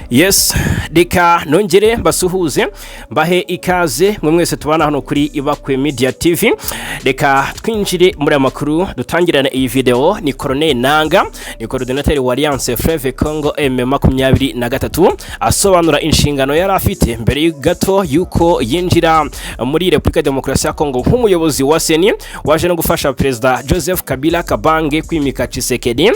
Yes, reka nongere mbasuhuze, mbahe ikaze mwe mwese tubana hano kuri Ibakwe Media TV. Reka twinjire muri aya makuru dutangirane iyi video. Ni Corneille Nanga, ni coordinateur wa Alliance Fleuve Congo M23, asobanura inshingano yari afite mbere gato yuko yinjira muri Repubulika Demokarasi ya Congo nk'umuyobozi wa CENI, waje no gufasha Perezida Joseph Kabila Kabange kwimika Tshisekedi.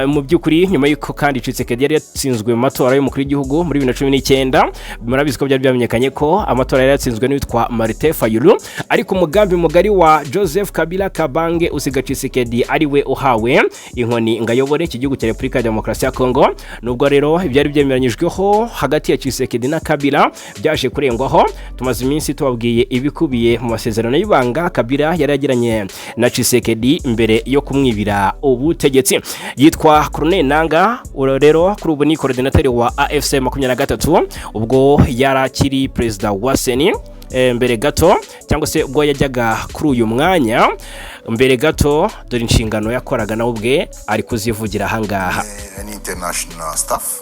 Mu by'ukuri, nyuma y'uko kandi Tshisekedi yari yatsinzwe mu matora y'umukuru w'igihugu muri 2019, murabizi ko byari byamenyekanye ko amatora yari yatsinzwe n'uwitwa Martin Fayulu, ariko umugambi mugari wa Joseph Kabila Kabange usiga Tshisekedi ari we uhawe inkoni ngo ayobore iki gihugu cya Repubulika ya Demokarasi ya Congo. Nubwo rero ibyari byemeranyijweho hagati ya Tshisekedi na Kabila byaje kurengwaho, tumaze iminsi tubabwiye ibikubiye mu masezerano y'ibanga Kabila yari yagiranye na Tshisekedi mbere yo kumwibira ubutegetsi. Yitwa Corneille Nanga. Uro rero kuri ubu ni coordinateur wa AFC 23. Ubwo yari akiri perezida wa CENI mbere gato, cyangwa se ubwo yajyaga kuri uyu mwanya mbere gato, dore inshingano yakoraga, nawe ubwe ari kuzivugira ahangaha. An international staff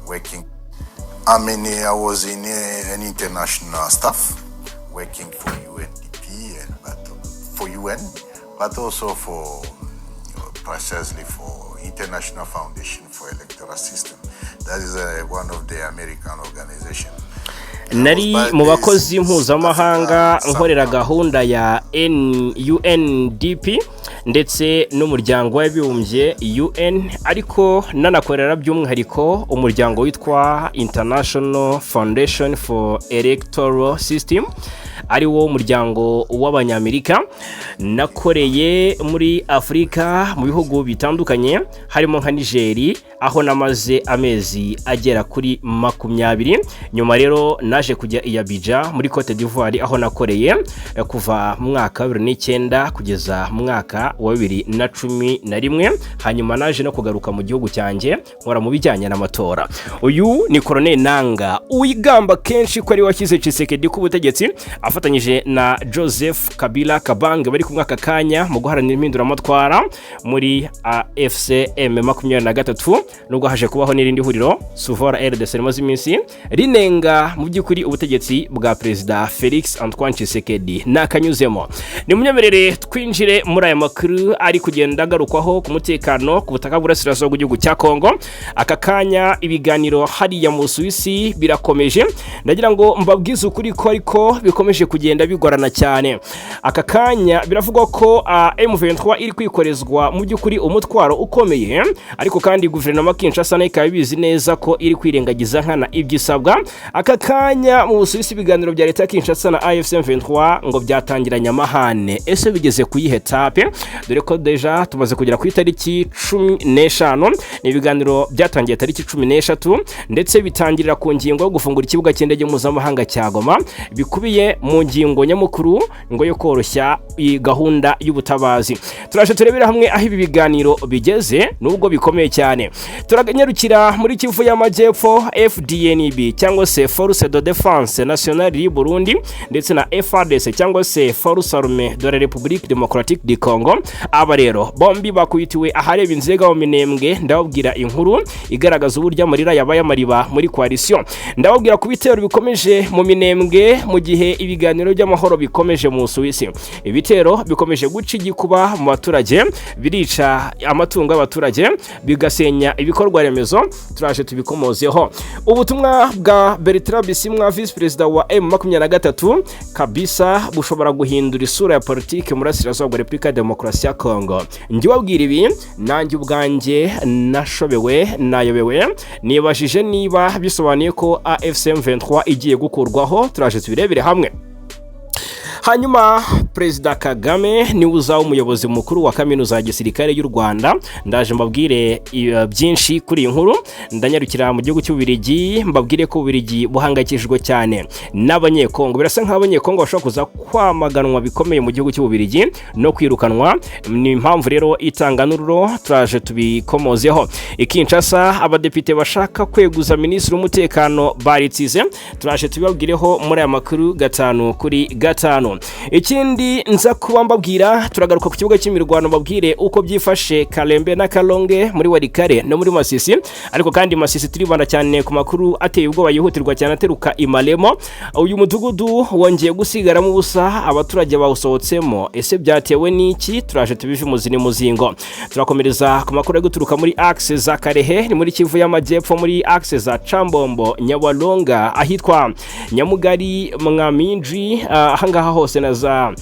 working. I mean, I was in an international staff working for UNDP and but for UN, but also for precisely for International Foundation for Electoral System. That is one of the American organization. Nari mu bakozi mpuzamahanga, nkorera gahunda ya UNDP ndetse n'Umuryango w'Abibumbye UN, ariko nanakorera by'umwihariko umuryango witwa International Foundation for Electoral System, ari wo muryango w'Abanyamerika. Nakoreye muri Afurika mu bihugu bitandukanye, harimo nka Nigeri, aho namaze amezi agera kuri 20. Nyuma rero naje kujya i Abidjan muri Cote d'Ivoire, aho nakoreye kuva mu mwaka wa 2009 kugeza mu mwaka wa 2011. Hanyuma naje no kugaruka mu gihugu cyanjye, nkora mu bijyanye n'amatora. Uyu ni Corneille Nanga wigamba kenshi ko ari washyize Tshisekedi ku butegetsi afatanyije na Joseph Kabila Kabange, bari kumwe aka kanya mu guharanira impinduramatwara muri AFC M23, nubwo haje kubaho n'irindi huriro Suvora RDC rimaze iminsi rinenga mu by'ukuri ubutegetsi bwa Perezida Felix Antoine Tshisekedi. Nakanyuzemo, ni munyemerere twinjire muri aya makuru ari kugenda agarukwaho ku mutekano ku butaka bw'Uburasirazuba bw'igihugu cya Kongo. Aka kanya ibiganiro hariya mu Busuwisi birakomeje. Ndagira ngo mbabwize ukuri ko ariko bikomeje kugenda bigorana cyane. Aka kanya biravugwa ko M23 iri kwikorezwa mu by'ukuri umutwaro ukomeye, ariko kandi guverinoma Kinshasa nayo ikaba ibizi neza ko iri kwirengagiza nkana ibyo isabwa. Aka kanya mu Busuwisi ibiganiro bya leta ya Kinshasa na AFC M23 ngo byatangiranye amahane. Ese bigeze kuyihe étape? Dore ko déjà tumaze kugera ku itariki 15. Ni ibiganiro byatangiye tariki 13, ndetse bitangirira ku ngingo yo gufungura ikibuga cy'indege mpuzamahanga cya Goma, bikubiye mu ngingo nyamukuru ngo yo koroshya iyi gahunda y'ubutabazi. Turaje turebera hamwe aho ibi biganiro bigeze, nubwo bikomeye cyane. Turanyarukira muri Kivu y'Amajyepfo. FDNB cyangwa se Force de Défense Nationale y'u Burundi ndetse na FARDC cyangwa se Force Armée de la République Démocratique du Congo, aba rero bombi bakubitiwe ahareba inzega mu Minembwe. Ndababwira inkuru igaragaza uburyo amarira yabaye amariba muri coalition. Ndababwira ku bitero bikomeje mu Minembwe mu gihe ibiganiro by'amahoro bikomeje mu Suwisi. Ibitero bikomeje guca igikuba mu baturage, birica amatungo y'abaturage, bigasenya ibikorwa remezo. Turaje tubikomozeho. Ubutumwa bwa Bertrand Bisimwa, visi perezida wa M23, kabisa bushobora guhindura isura ya politiki muri Burasirazuba bwa Repubulika ya Demokarasi ya Kongo. Njye ubabwira ibi, nanjye ubwanjye nashobewe, nayobewe, nibajije niba bisobanuye ko AFC M23 igiye gukurwaho. Turaje tubirebere hamwe. Hanyuma Perezida Kagame niwe uzaba umuyobozi mukuru wa Kaminuza ya Gisirikare y'u Rwanda. Ndaje mbabwire byinshi kuri iyi nkuru. Ndanyarukira mu gihugu cy'Ububirigi, mbabwire ko Ububirigi buhangayikishijwe cyane n'Abanyekongo. Birasa nk'aho Abanyekongo bashobora kuza kwamaganwa bikomeye mu gihugu cy'Ububirigi no kwirukanwa. Ni impamvu rero itanganururo, turaje tubikomozeho. I Kinshasa abadepite bashaka kweguza minisitiri w'umutekano baritsize. Turaje tubibabwireho muri aya makuru 5 kuri 5. Ikindi nza kuba mbabwira, turagaruka ku kibuga cy'imirwano, mbabwire uko byifashe Kalembe na Kalonge muri Walikale no muri Masisi. Ariko kandi Masisi turibanda cyane ku makuru ateye ubwoba yihutirwa cyane ateruka Imalemo. Uyu mudugudu wongeye gusigaramo ubusa, abaturage bawusohotsemo. Ese byatewe n'iki? Turaje tubive umuzi muzingo. Turakomereza ku makuru yo guturuka muri axe za Karehe, ni muri Kivu y'Amajyepfo, muri axe za Cambombo, Nyabalonga, ahitwa Nyamugari, Mwaminji, ahangaha hose na za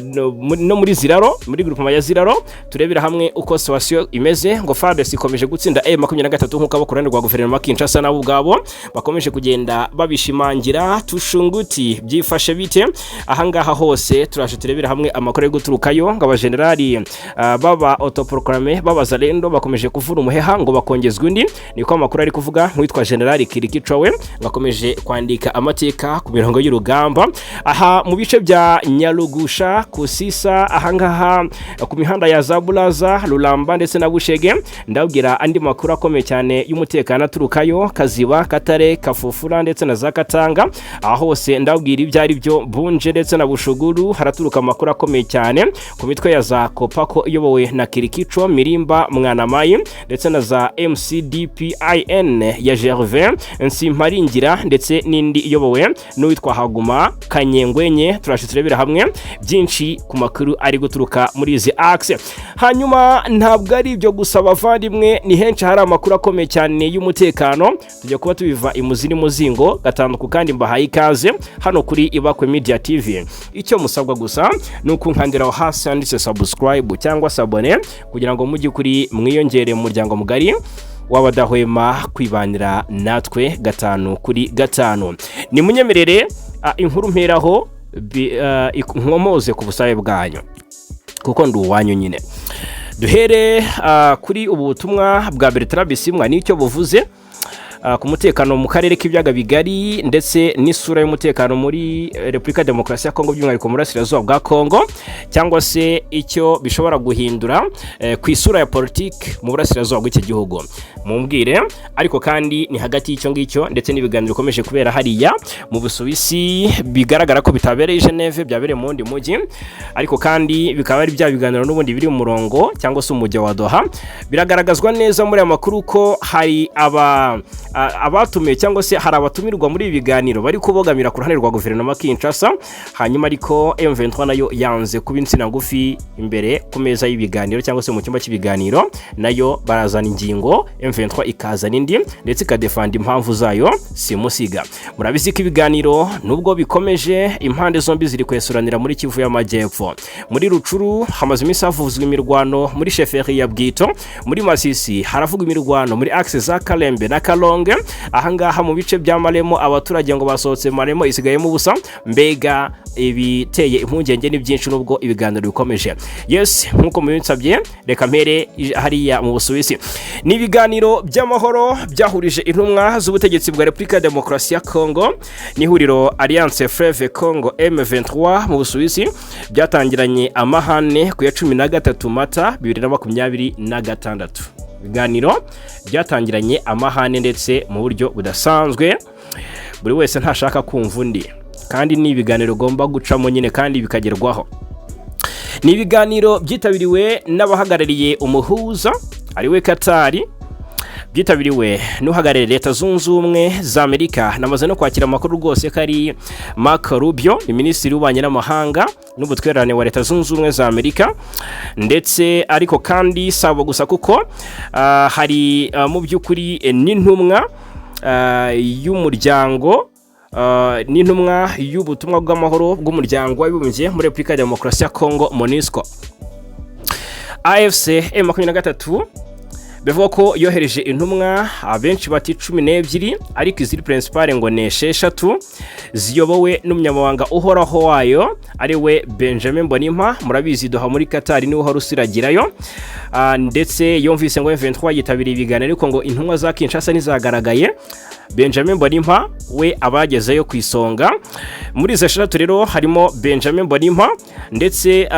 no muri Ziraro, muri groupement ya Ziraro. Turebera hamwe uko situation imeze. Ngo FARDC ikomeje gutsinda M23, nk'uko abo ku ruhande rwa guverinoma Kinshasa nabo ubwabo bakomeje kugenda babishimangira. Tushunguti byifashe bite ahangaha hose? Turaje turebera hamwe amakuru yo guturukayo. Ngo abajenerali baba autoproclamé b'abazalendo bakomeje kuvura umuheha, ngo bakongezwa undi, niko amakuru ari kuvuga. Nk'uwitwa Generali Kirikicowe ngo akomeje kwandika amateka ku mirongo y'urugamba aha mu bice bya Nyarugusha, Kusisa, ahangaha ku mihanda ya Zaburaza, Ruramba ndetse na Bushege. Ndabwira andi makuru akomeye cyane y'umutekano aturukayo, Kaziba, Katare, Kafufura ndetse na za Katanga. Aho hose ndabwira ibyo ari byo. Bunje ndetse na Bushuguru haraturuka amakuru akomeye cyane ku mitwe ya za Kopako iyobowe na Kirikico, Mirimba, Mwanamayi ndetse na za MCDPIN ya Gervais Nsimparingira, ndetse n'indi iyobowe n'uwitwa Haguma Kanyengwenye. Turaje turebera hamwe byinshi ku makuru ari guturuka muri izi axe. Hanyuma ntabwo ari ibyo gusa, bavandimwe, ni henshi hari amakuru akomeye cyane y'umutekano, tujya kuba tubiva imuzi n'umuzingo gatanduku. Kandi mbahaye ikaze hano kuri Ibakwe Media TV. Icyo musabwa gusa ni ukunkandira aho hasi handitse subscribe cyangwa s'abonner, kugira ngo mujye kuri mwiyongere mu muryango mugari w'abadahwema kwibanira natwe gatanu kuri gatanu. Nimunyemerere inkuru mperaho nkomoze ku busabe bwanyu, kuko ndi uwanyu nyine. Duhere kuri ubu butumwa bwa Bertrand Bisimwa n'icyo buvuze ku mutekano mu karere k'ibiyaga bigari, ndetse n'isura y'umutekano muri Repubulika ya Demokarasi ya Kongo, by'umwihariko mu burasirazuba bwa Kongo, cyangwa se icyo bishobora guhindura ku isura ya politiki mu burasirazuba bw'iki gihugu. Mumbwire. Ariko kandi ni hagati y'icyo ngicyo ndetse n'ibiganiro bikomeje kubera hariya mu Busuwisi, bigaragara ko bitabereye i Geneve, byabereye mu wundi mujyi, ariko kandi bikaba ari bya biganiro n'ubundi biri mu murongo cyangwa se umujyi wa Doha. Biragaragazwa neza muri aya makuru ko hari abatumiwe cyangwa se hari abatumirwa muri ibi biganiro bari kubogamira ku ruhande rwa guverinoma Kinshasa. Hanyuma ariko M23 nayo yanze kuba insina ngufi imbere ku meza y'ibiganiro cyangwa se mu cyumba cy'ibiganiro. Nayo barazana ingingo, M23 ikazana indi, ndetse ikadefanda impamvu zayo simusiga. Murabizi ko ibiganiro nubwo bikomeje, impande zombi ziri kwesuranira muri Kivu y'Amajyepfo. Muri Rucuru hamaze iminsi havuzwa imirwano muri chefferie ya Bwito. Muri Masisi haravugwa imirwano muri axe za Kalembe na Kalonge. Ahangaha mu bice bya Maremo, abaturage ngo basohotse, Maremo isigayemo ubusa. Mbega ibiteye impungenge ni byinshi nubwo ibiganiro bikomeje. Yes, nkuko mubinsabye, reka mpere hariya mu Busuwisi. Ni ibiganiro by'amahoro byahurije intumwa z'ubutegetsi bwa Repubulika ya Demokarasi ya Kongo n'ihuriro Alliance Fleuve Congo M23 mu Busuwisi, byatangiranye amahane ku ya 13 Mata 2026. Ibiganiro byatangiranye amahane ndetse mu buryo budasanzwe, buri wese ntashaka kumva undi, kandi ni ibiganiro ugomba gucamo nyine kandi bikagerwaho. Ni ibiganiro byitabiriwe n'abahagarariye umuhuza ariwe Katari, byitabiriwe n'uhagarariye Leta Zunze Ubumwe za Amerika. Namaze no kwakira amakuru rwose ko ari Mark Rubio, ni minisitiri w'ububanyi n'amahanga n'ubutwererane wa Leta Zunze Ubumwe za Amerika. Ndetse ariko kandi sabo gusa, kuko hari mu by'ukuri n'intumwa y'umuryango, n'intumwa y'ubutumwa bw'amahoro bw'Umuryango w'Abibumbye muri Repubulika ya Demokarasi ya Kongo, MONUSCO. AFC M23 bivuga ko yohereje intumwa, abenshi bati 12, ariko iziri principale ngo ni esheshatu, ziyobowe n'umunyamabanga uhoraho wayo ari we Benjamin Mbonimpa. Murabizi, Doha muri Qatar niwe uhora usiragirayo. Ndetse yumvise ngo M23 yitabiriye ibiganiro, ariko ngo intumwa za Kinshasa ntizagaragaye. Benjamin Mbonimpa we abagezeyo ku isonga. Muri izo eshatu rero harimo Benjamin Mbonimpa, ndetse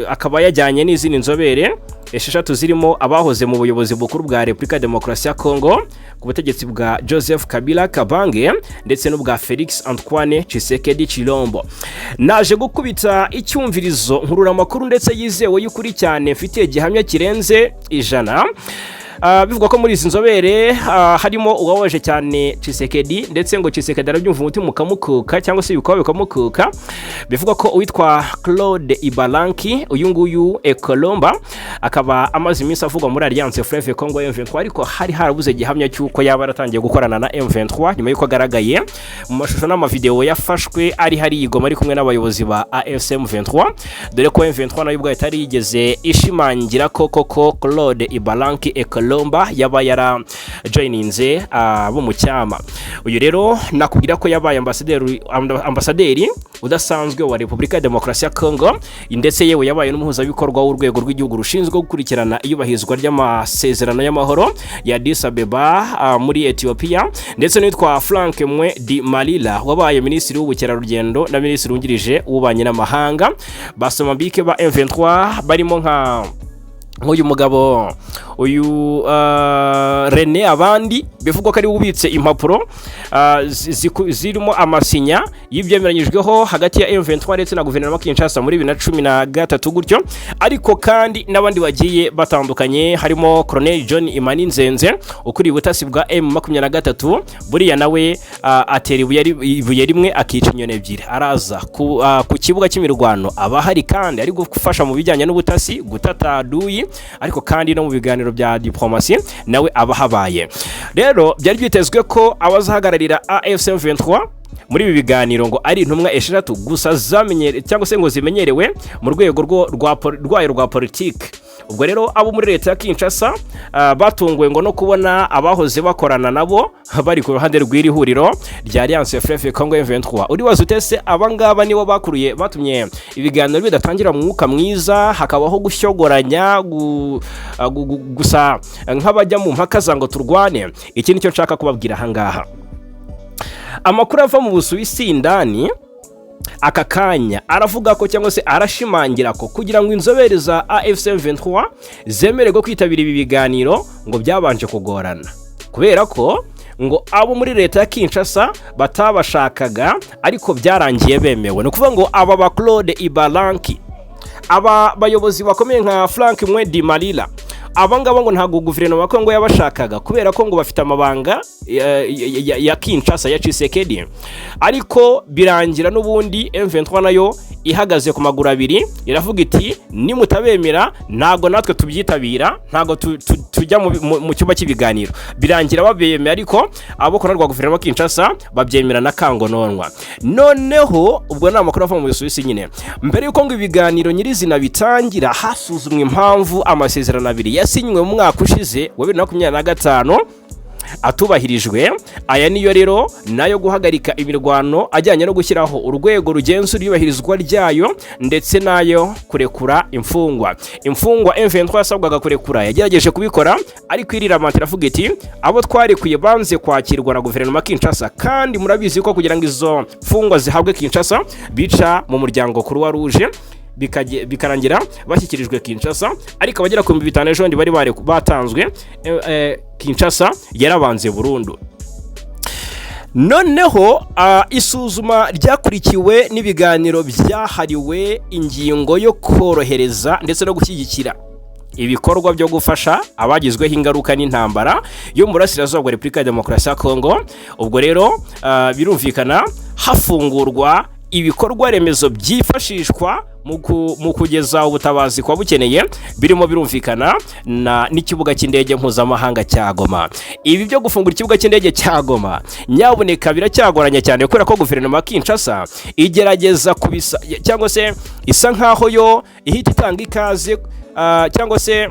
akaba yajyanye n'izindi nzobere. 6 zirimo abahoze mu buyobozi bukuru bwa Repubulika ya Demokarasi ya Kongo ku butegetsi bwa Joseph Kabila Kabange ndetse n'ubwa Felix Antoine Tshisekedi Chilombo. Naje gukubita icyumvirizo, nkurura amakuru ndetse yizewe y'ukuri cyane, mfitiye gihamya kirenze 100. Bivugwa ko muri izi nzobere harimo uwababaje cyane Tshisekedi, ndetse ngo Tshisekedi arabyumva umutima ukamukuka, cyangwa se ibikorwa bikamukuka. Bivugwa ko uwitwa Claude Ibalanki, uyu nguyu Ekolomba, akaba amaze iminsi avugwa muri Alliance Fleuve Congo M23, ariko hari harabuze gihamya cy'uko yaba yaratangiye gukorana na M23 nyuma y'uko agaragaye mu mashusho n'amavideo yafashwe ari hari i Goma ari kumwe n'abayobozi ba AFC M23, dore ko M23 nayo ubwayo itari yigeze ishimangira ko koko Claude Ibalanki Ekolomba yaba yarajoyininze abo mu cyama. Uyu rero nakubwira ko yabaye ambasaderi udasanzwe wa Repubulika ya Demokarasi ya Congo, ndetse yewe yabaye n'umuhuzabikorwa w'urwego rw'igihugu rushinzwe gukurikirana iyubahirizwa ry'amasezerano y'amahoro ya Addis Abeba muri Ethiopia, ndetse n'uwitwa Frank Mwe Di Malila wabaye minisitiri w'ubukerarugendo na minisitiri wungirije w'ububanyi n'amahanga. Basomambike ba M23 barimo nka nk'uyu mugabo uyu René, abandi bivugwa ko ari we ubitse impapuro zirimo amasinya y'ibyemeranyijweho hagati ya M23 ndetse na guverinoma Kinshasa muri 2013 gutyo, ariko kandi n'abandi bagiye batandukanye harimo Colonel John Imani Nzenze ukuriye ubutasi bwa M23. Buriya nawe atera ibuye rimwe akica inyoni ebyiri, araza ku kibuga cy'imirwano aba ahari kandi ari gufasha mu bijyanye n'ubutasi, gutata aduyi, ariko kandi no mu biganiro bya diplomasi nawe aba ahabaye. Rero byari byitezwe ko abazahagararira AFC M23 muri ibi biganiro ngo ari intumwa 6 gusa zamenyere cyangwa se ngo zimenyerewe mu rwego rwayo rwa politiki. Ubwo rero abo muri leta ya Kinshasa batunguwe ngo no kubona abahoze bakorana nabo bari ku ruhande rw'iri huriro rya Alliance Fleuve Congo M23. Uribaza utese abangaba nibo bakuruye batumye ibiganiro bidatangira mu mwuka mwiza, hakabaho gushyogoranya gusa nk'abajya mu mpaka za ngo turwane? Iki nicyo nshaka kubabwira ahangaha. Amakuru ava mu Busuwisi indani aka kanya aravuga ko, cyangwa se arashimangira ko kugira ngo inzobere za AFC M23 zemererwe kwitabira ibi biganiro ngo byabanje kugorana, kubera ko ngo abo muri leta ya Kinshasa batabashakaga, ariko byarangiye bemewe. Ni ukuvuga ngo aba ba Claude Ibalanki, aba bayobozi bakomeye nka Frank Mwedi Malila, aba ngaba ngo ntabwo guverinoma ya Kongo yabashakaga, kubera ko ngo bafite amabanga ya Kinshasa, ya Tshisekedi, ariko birangira n'ubundi M23 nayo ihagaze ku maguru abiri, iravuga iti: "Nimutabemera ntabwo natwe tubyitabira, ntabwo tujya mu cyumba cy'ibiganiro." Birangira babemera, ariko abo ku ruhande rwa guverinoma ya Kinshasa babyemera na kangononwa. Noneho ubwo ni amakuru ava mu Busuwisi nyine. Mbere y'uko ngo ibiganiro nyirizina bitangira, hasuzumwa impamvu amasezerano abiri yasinywe mu mwaka ushize wa 2025 atubahirijwe. Aya niyo rero nayo guhagarika imirwano ajyanye no gushyiraho urwego rugenzura iyubahirizwa ryayo, ndetse n'ayo kurekura imfungwa. Imfungwa M23 yasabwaga kurekura yagerageje kubikora, ariko iriramata iravuga iti: "Abo twarekuye banze kwakirwa na guverinoma Kinshasa, kandi murabizi ko kugira ngo izo mfungwa zihabwe Kinshasa bica mu muryango Croix Rouge, bikarangira bashyikirijwe Kinshasa, ariko abagera ku 5000 ejo bundi bari batanzwe, Kinshasa yarabanze burundu." Noneho isuzuma ryakurikiwe n'ibiganiro byahariwe ingingo yo korohereza ndetse no gushyigikira ibikorwa byo gufasha abagizweho ingaruka n'intambara yo mu burasirazuba bwa Repubulika ya Demokarasi ya Kongo. Ubwo rero birumvikana hafungurwa ibikorwa remezo byifashishwa mu kugeza ubutabazi kwa bukeneye, birimo birumvikana na n'ikibuga cy'indege mpuzamahanga cya Goma. Ibi byo gufungura ikibuga cy'indege cya Goma nyabuneka biracyagoranye cyane, kubera ko guverinoma ya Kinshasa igerageza kubisa, cyangwa se isa nkaho yo ihita itanga ikaze, cyangwa se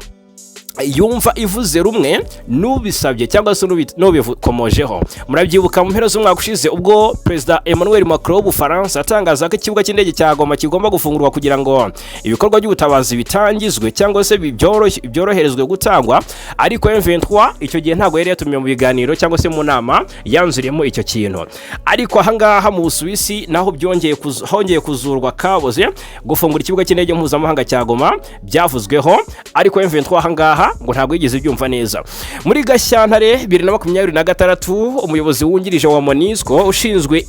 Yumva ivuze rumwe n'ubisabye cyangwa se n'ubikomojeho. Murabyibuka mu mpera z'umwaka ushize, ubwo Perezida Emmanuel Macron w'Ubufaransa atangaza ko ikibuga cy'indege cya Goma kigomba gufungurwa kugira ngo ibikorwa by'ubutabazi bitangizwe cyangwa se byoroherezwe gutangwa, ariko M23 icyo gihe ntabwo yari yatumiwe mu biganiro cyangwa se mu nama yanzuriyemo icyo kintu. Ariko ahangaha mu Busuwisi naho byongeye hongeye kuzurwa kaboze. Gufungura ikibuga cy'indege mpuzamahanga cya Goma byavuzweho, ariko M23 ahangaha ngo ntabwo yigeze ibyumva neza. Muri Gashyantare 2026, umuyobozi wungirije wa MONUSCO ushinzwe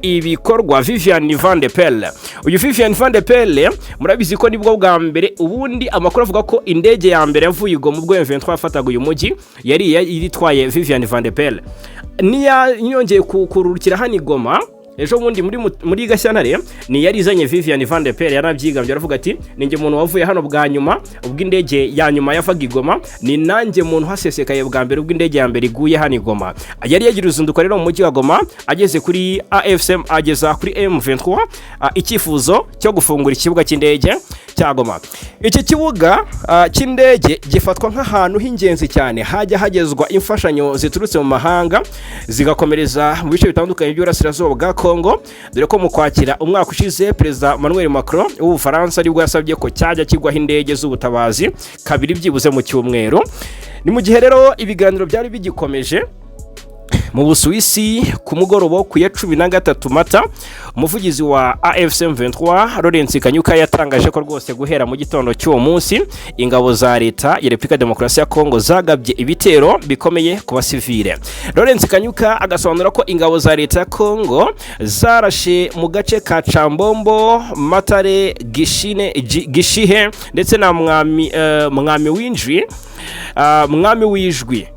ibikorwa, Vivian van de Pelle. Uyu Vivian van de Pelle, murabizi ko nibwo bwa mbere ubundi amakuru avuga ko indege ya mbere yavuye i Goma ubwo M23 yafataga uyu mujyi yari itwaye Vivian van de Pelle. Niya yongeye kururukira hano i Goma ejo bundi muri Gashyantare, ni yari izanye Vivian van de Pelle. Yarabyigambye, aravuga ati: "Ninjye muntu wavuye hano bwa nyuma ubwo indege ya nyuma yavaga i Goma, ni nanjye muntu uhasesekaye bwa mbere ubwo indege ya mbere iguye hano i Goma." Yari yagira uruzinduko rero mu mujyi wa Goma, ageze kuri AFC/M, ageza kuri M23 icyifuzo cyo gufungura ikibuga cy'indege cya Goma. Iki kibuga cy'indege gifatwa nk'ahantu h'ingenzi cyane hajya hagezwa imfashanyo ziturutse mu mahanga, zigakomereza mu bice bitandukanye by'uburasirazuba bwa Kongo, dore ko mu Kwakira umwaka ushize Perezida Emmanuel Macron w'Ubufaransa aribwo yasabye ko cyajya kigwaho indege z'ubutabazi kabiri byibuze mu cyumweru. Ni mu gihe rero ibiganiro byari bigikomeje mu Busuwisi. Ku mugoroba ku ya 13 Mata, umuvugizi wa AFC M23, Lawrence Kanyuka, yatangaje ko rwose guhera mu gitondo cy'uwo munsi ingabo za Leta ya Repubulika ya Demokarasi ya Kongo zagabye ibitero bikomeye ku basivile. Lawrence Kanyuka agasobanura ko ingabo za Leta ya Kongo zarashe mu gace ka Cambombo, Matare, Gishine, Gishihe ndetse na Mwami Winjwi, Mwami Wijwi.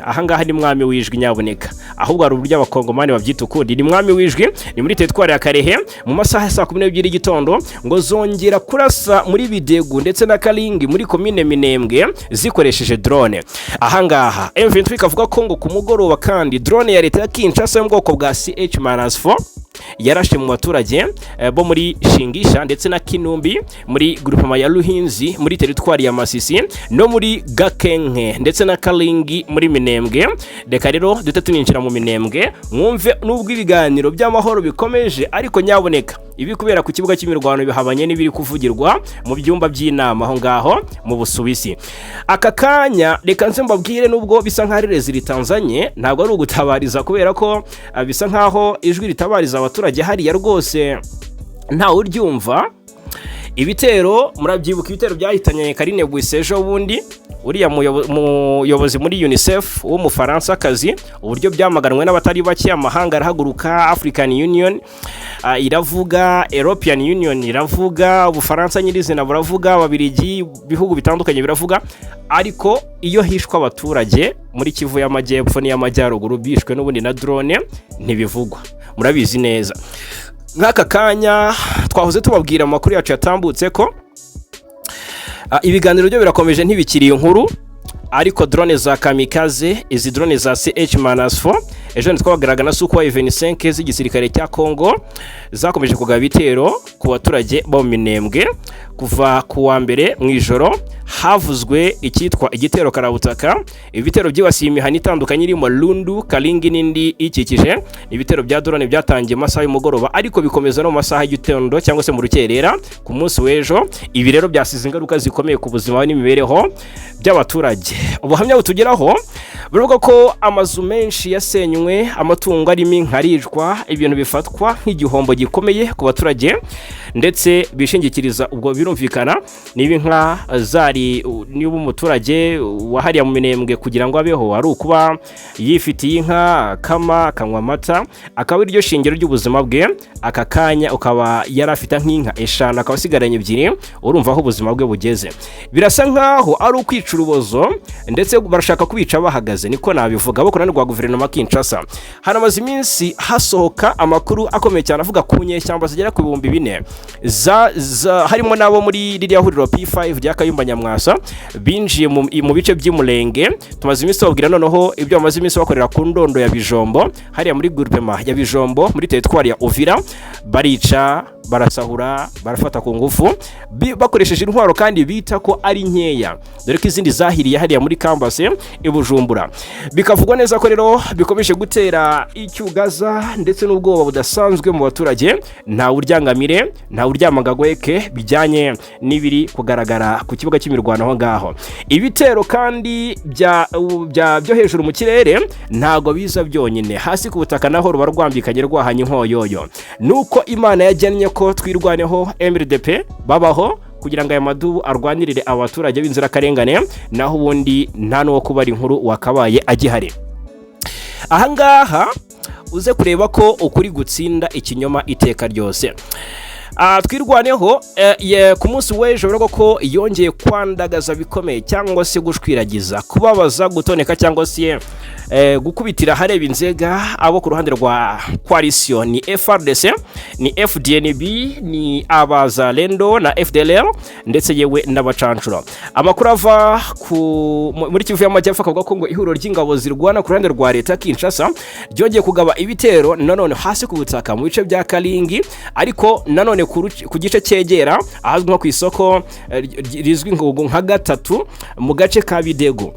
Ahangaha ni Mwami Wijwi nyaboneka, ahubwo hari uburyo Abakongomani babyita ukundi. Ni Mwami Wijwi, ni muri teritwari ya Karehe, mu masaha ya saa 12 y'igitondo. Ngo zongera kurasa muri Bidegu ndetse na Karingi muri komine Minembwe zikoresheje drone. Ahangaha M23 ikavuga ko ngo ku mugoroba kandi drone ya Leta ya Kinshasa yo mu bwoko bwa CH-4 yarashe mu baturage bo muri Shingisha ndetse na Kinumbi muri groupement ya Ruhinzi muri teritwari ya Masisi, no muri Gakenke ndetse na Karingi muri Minembwe. Reka rero duhite tuninjira mu Minembwe, mwumve. Nubwo ibiganiro by'amahoro bikomeje, ariko nyaboneka ibi kubera ku kibuga cy'imirwano bihabanye n'ibiri kuvugirwa mu byumba by'inama aho ngaho mu Busuwisi. Aka kanya reka nze mbabwire, nubwo bisa nk'aho ari rezi ritanzanye, ntabwo ari ugutabariza, kubera ko bisa nk'aho ijwi ritabariza abaturage hariya rwose ntawe uryumva. Ibitero, murabyibuka, ibitero byahitanye Karine Buisse ejo bundi, uriya muyobozi muri UNICEF w'Umufaransakazi, uburyo byamaganwe n'abatari bake. Amahanga arahaguruka, African Union iravuga, European Union iravuga, Ubufaransa nyirizina buravuga, Ababiligi, ibihugu bitandukanye biravuga. Ariko iyo hishwe abaturage muri Kivu y'Amajyepfo n'iy'Amajyaruguru, bishwe n'ubundi na drone, ntibivugwa, murabizi neza. Nk'aka kanya twahoze tubabwira mu makuru yacu yatambutse ko ibiganiro byo birakomeje, ntibikiri inkuru, ariko drone za kamikaze, izi drone za CH-4, ejo ntitwabagaragara na Sukhoi 25 z'igisirikare cya Congo, zakomeje kugaba ibitero ku baturage bo mu Minembwe kuva ku wa mbere mu ijoro. Havuzwe icyitwa igitero karabutaka. Ibitero byibasiye imihana itandukanye irimo Lundu, Karingi n'indi ikikije. Ibitero bya drone byatangiye mu masaha y'umugoroba, ariko bikomeza no mu masaha y'igitondo cyangwa se mu rukerera ku munsi w'ejo. Ibi rero byasize ingaruka zikomeye ku buzima n'imibereho by'abaturage. Ubuhamya butugeraho baravuga ko amazu menshi yasenywe, amatungo arimo inka aricwa, ibintu bifatwa nk'igihombo gikomeye ku baturage ndetse bishingikiriza. Ubwo birumvikana, niba inka zari, niba umuturage wahariya mu Minembwe kugira ngo abeho ari ukuba yifitiye inka, akama, akanywa amata, akaba iryo shingiro ry'ubuzima bwe, aka kanya ukaba yari afite nk'inka eshanu akaba asigaranye ebyiri, urumva aho ubuzima bwe bugeze. Birasa nkaho ari ukwica urubozo, ndetse barashaka kubica bahagaze, niko nabivuga, bo ku ruhande rwa guverinoma Kinshasa. Haramaze iminsi hasohoka amakuru akomeye cyane avuga ku nyeshyamba zigera ku 4000 harimo n'abo muri ririya huriro P5 rya Kayumba Nyamwasa binjiye mu bice by'Umurenge. Tumaze iminsi tubabwira noneho ibyo bamaze iminsi bakorera ku Ndondo ya Bijombo, hariya muri groupement ya Bijombo muri teritwari ya Uvira, barica. Barasahura, barafata ku ngufu bakoresheje intwaro kandi bita ko ari nkeya, dore ko izindi zahiriye hariya muri kambase i Bujumbura. Bikavugwa neza ko rero bikomeje gutera icyugaza ndetse n'ubwoba budasanzwe mu baturage. Ntawe uryangamire, ntawe uryama gweke, bijyanye n'ibiri kugaragara ku kibuga cy'imirwano aho ngaho. Ibitero kandi bya byo hejuru mu kirere ntago biza byonyine, hasi ku butaka naho ruba rwambikanye, rwahanye inkoyoyo. Nuko Imana yagennye ko Twirwaneho, MRDP babaho kugira ngo aya madubu arwanirire abaturage b'inzirakarengane, naho ubundi nta n'uwo kubara inkuru wakabaye agihari. Ahangaha uze kureba ko ukuri gutsinda ikinyoma iteka ryose. Twirwaneho ku munsi w'ejo biravuga ko yongeye kwandagaza bikomeye, cyangwa se gushwiragiza, kubabaza, gutoneka, cyangwa se gukubitira ahareba inzega abo ku ruhande rwa coalition: ni FARDC, ni FDNB, ni Abazalendo na FDLR, ndetse yewe n'abacancuro. Amakuru ava muri Kivu y'Amajyepfo akavuga ko ngo ihuriro ry'ingabo zirwana ku ruhande rwa leta ya Kinshasa ryongeye kugaba ibitero nanone hasi ku butaka mu bice bya Karingi, ariko nanone ku gice cyegera ahazwi nko ku isoko rizwi nka gatatu mu gace ka Bidego.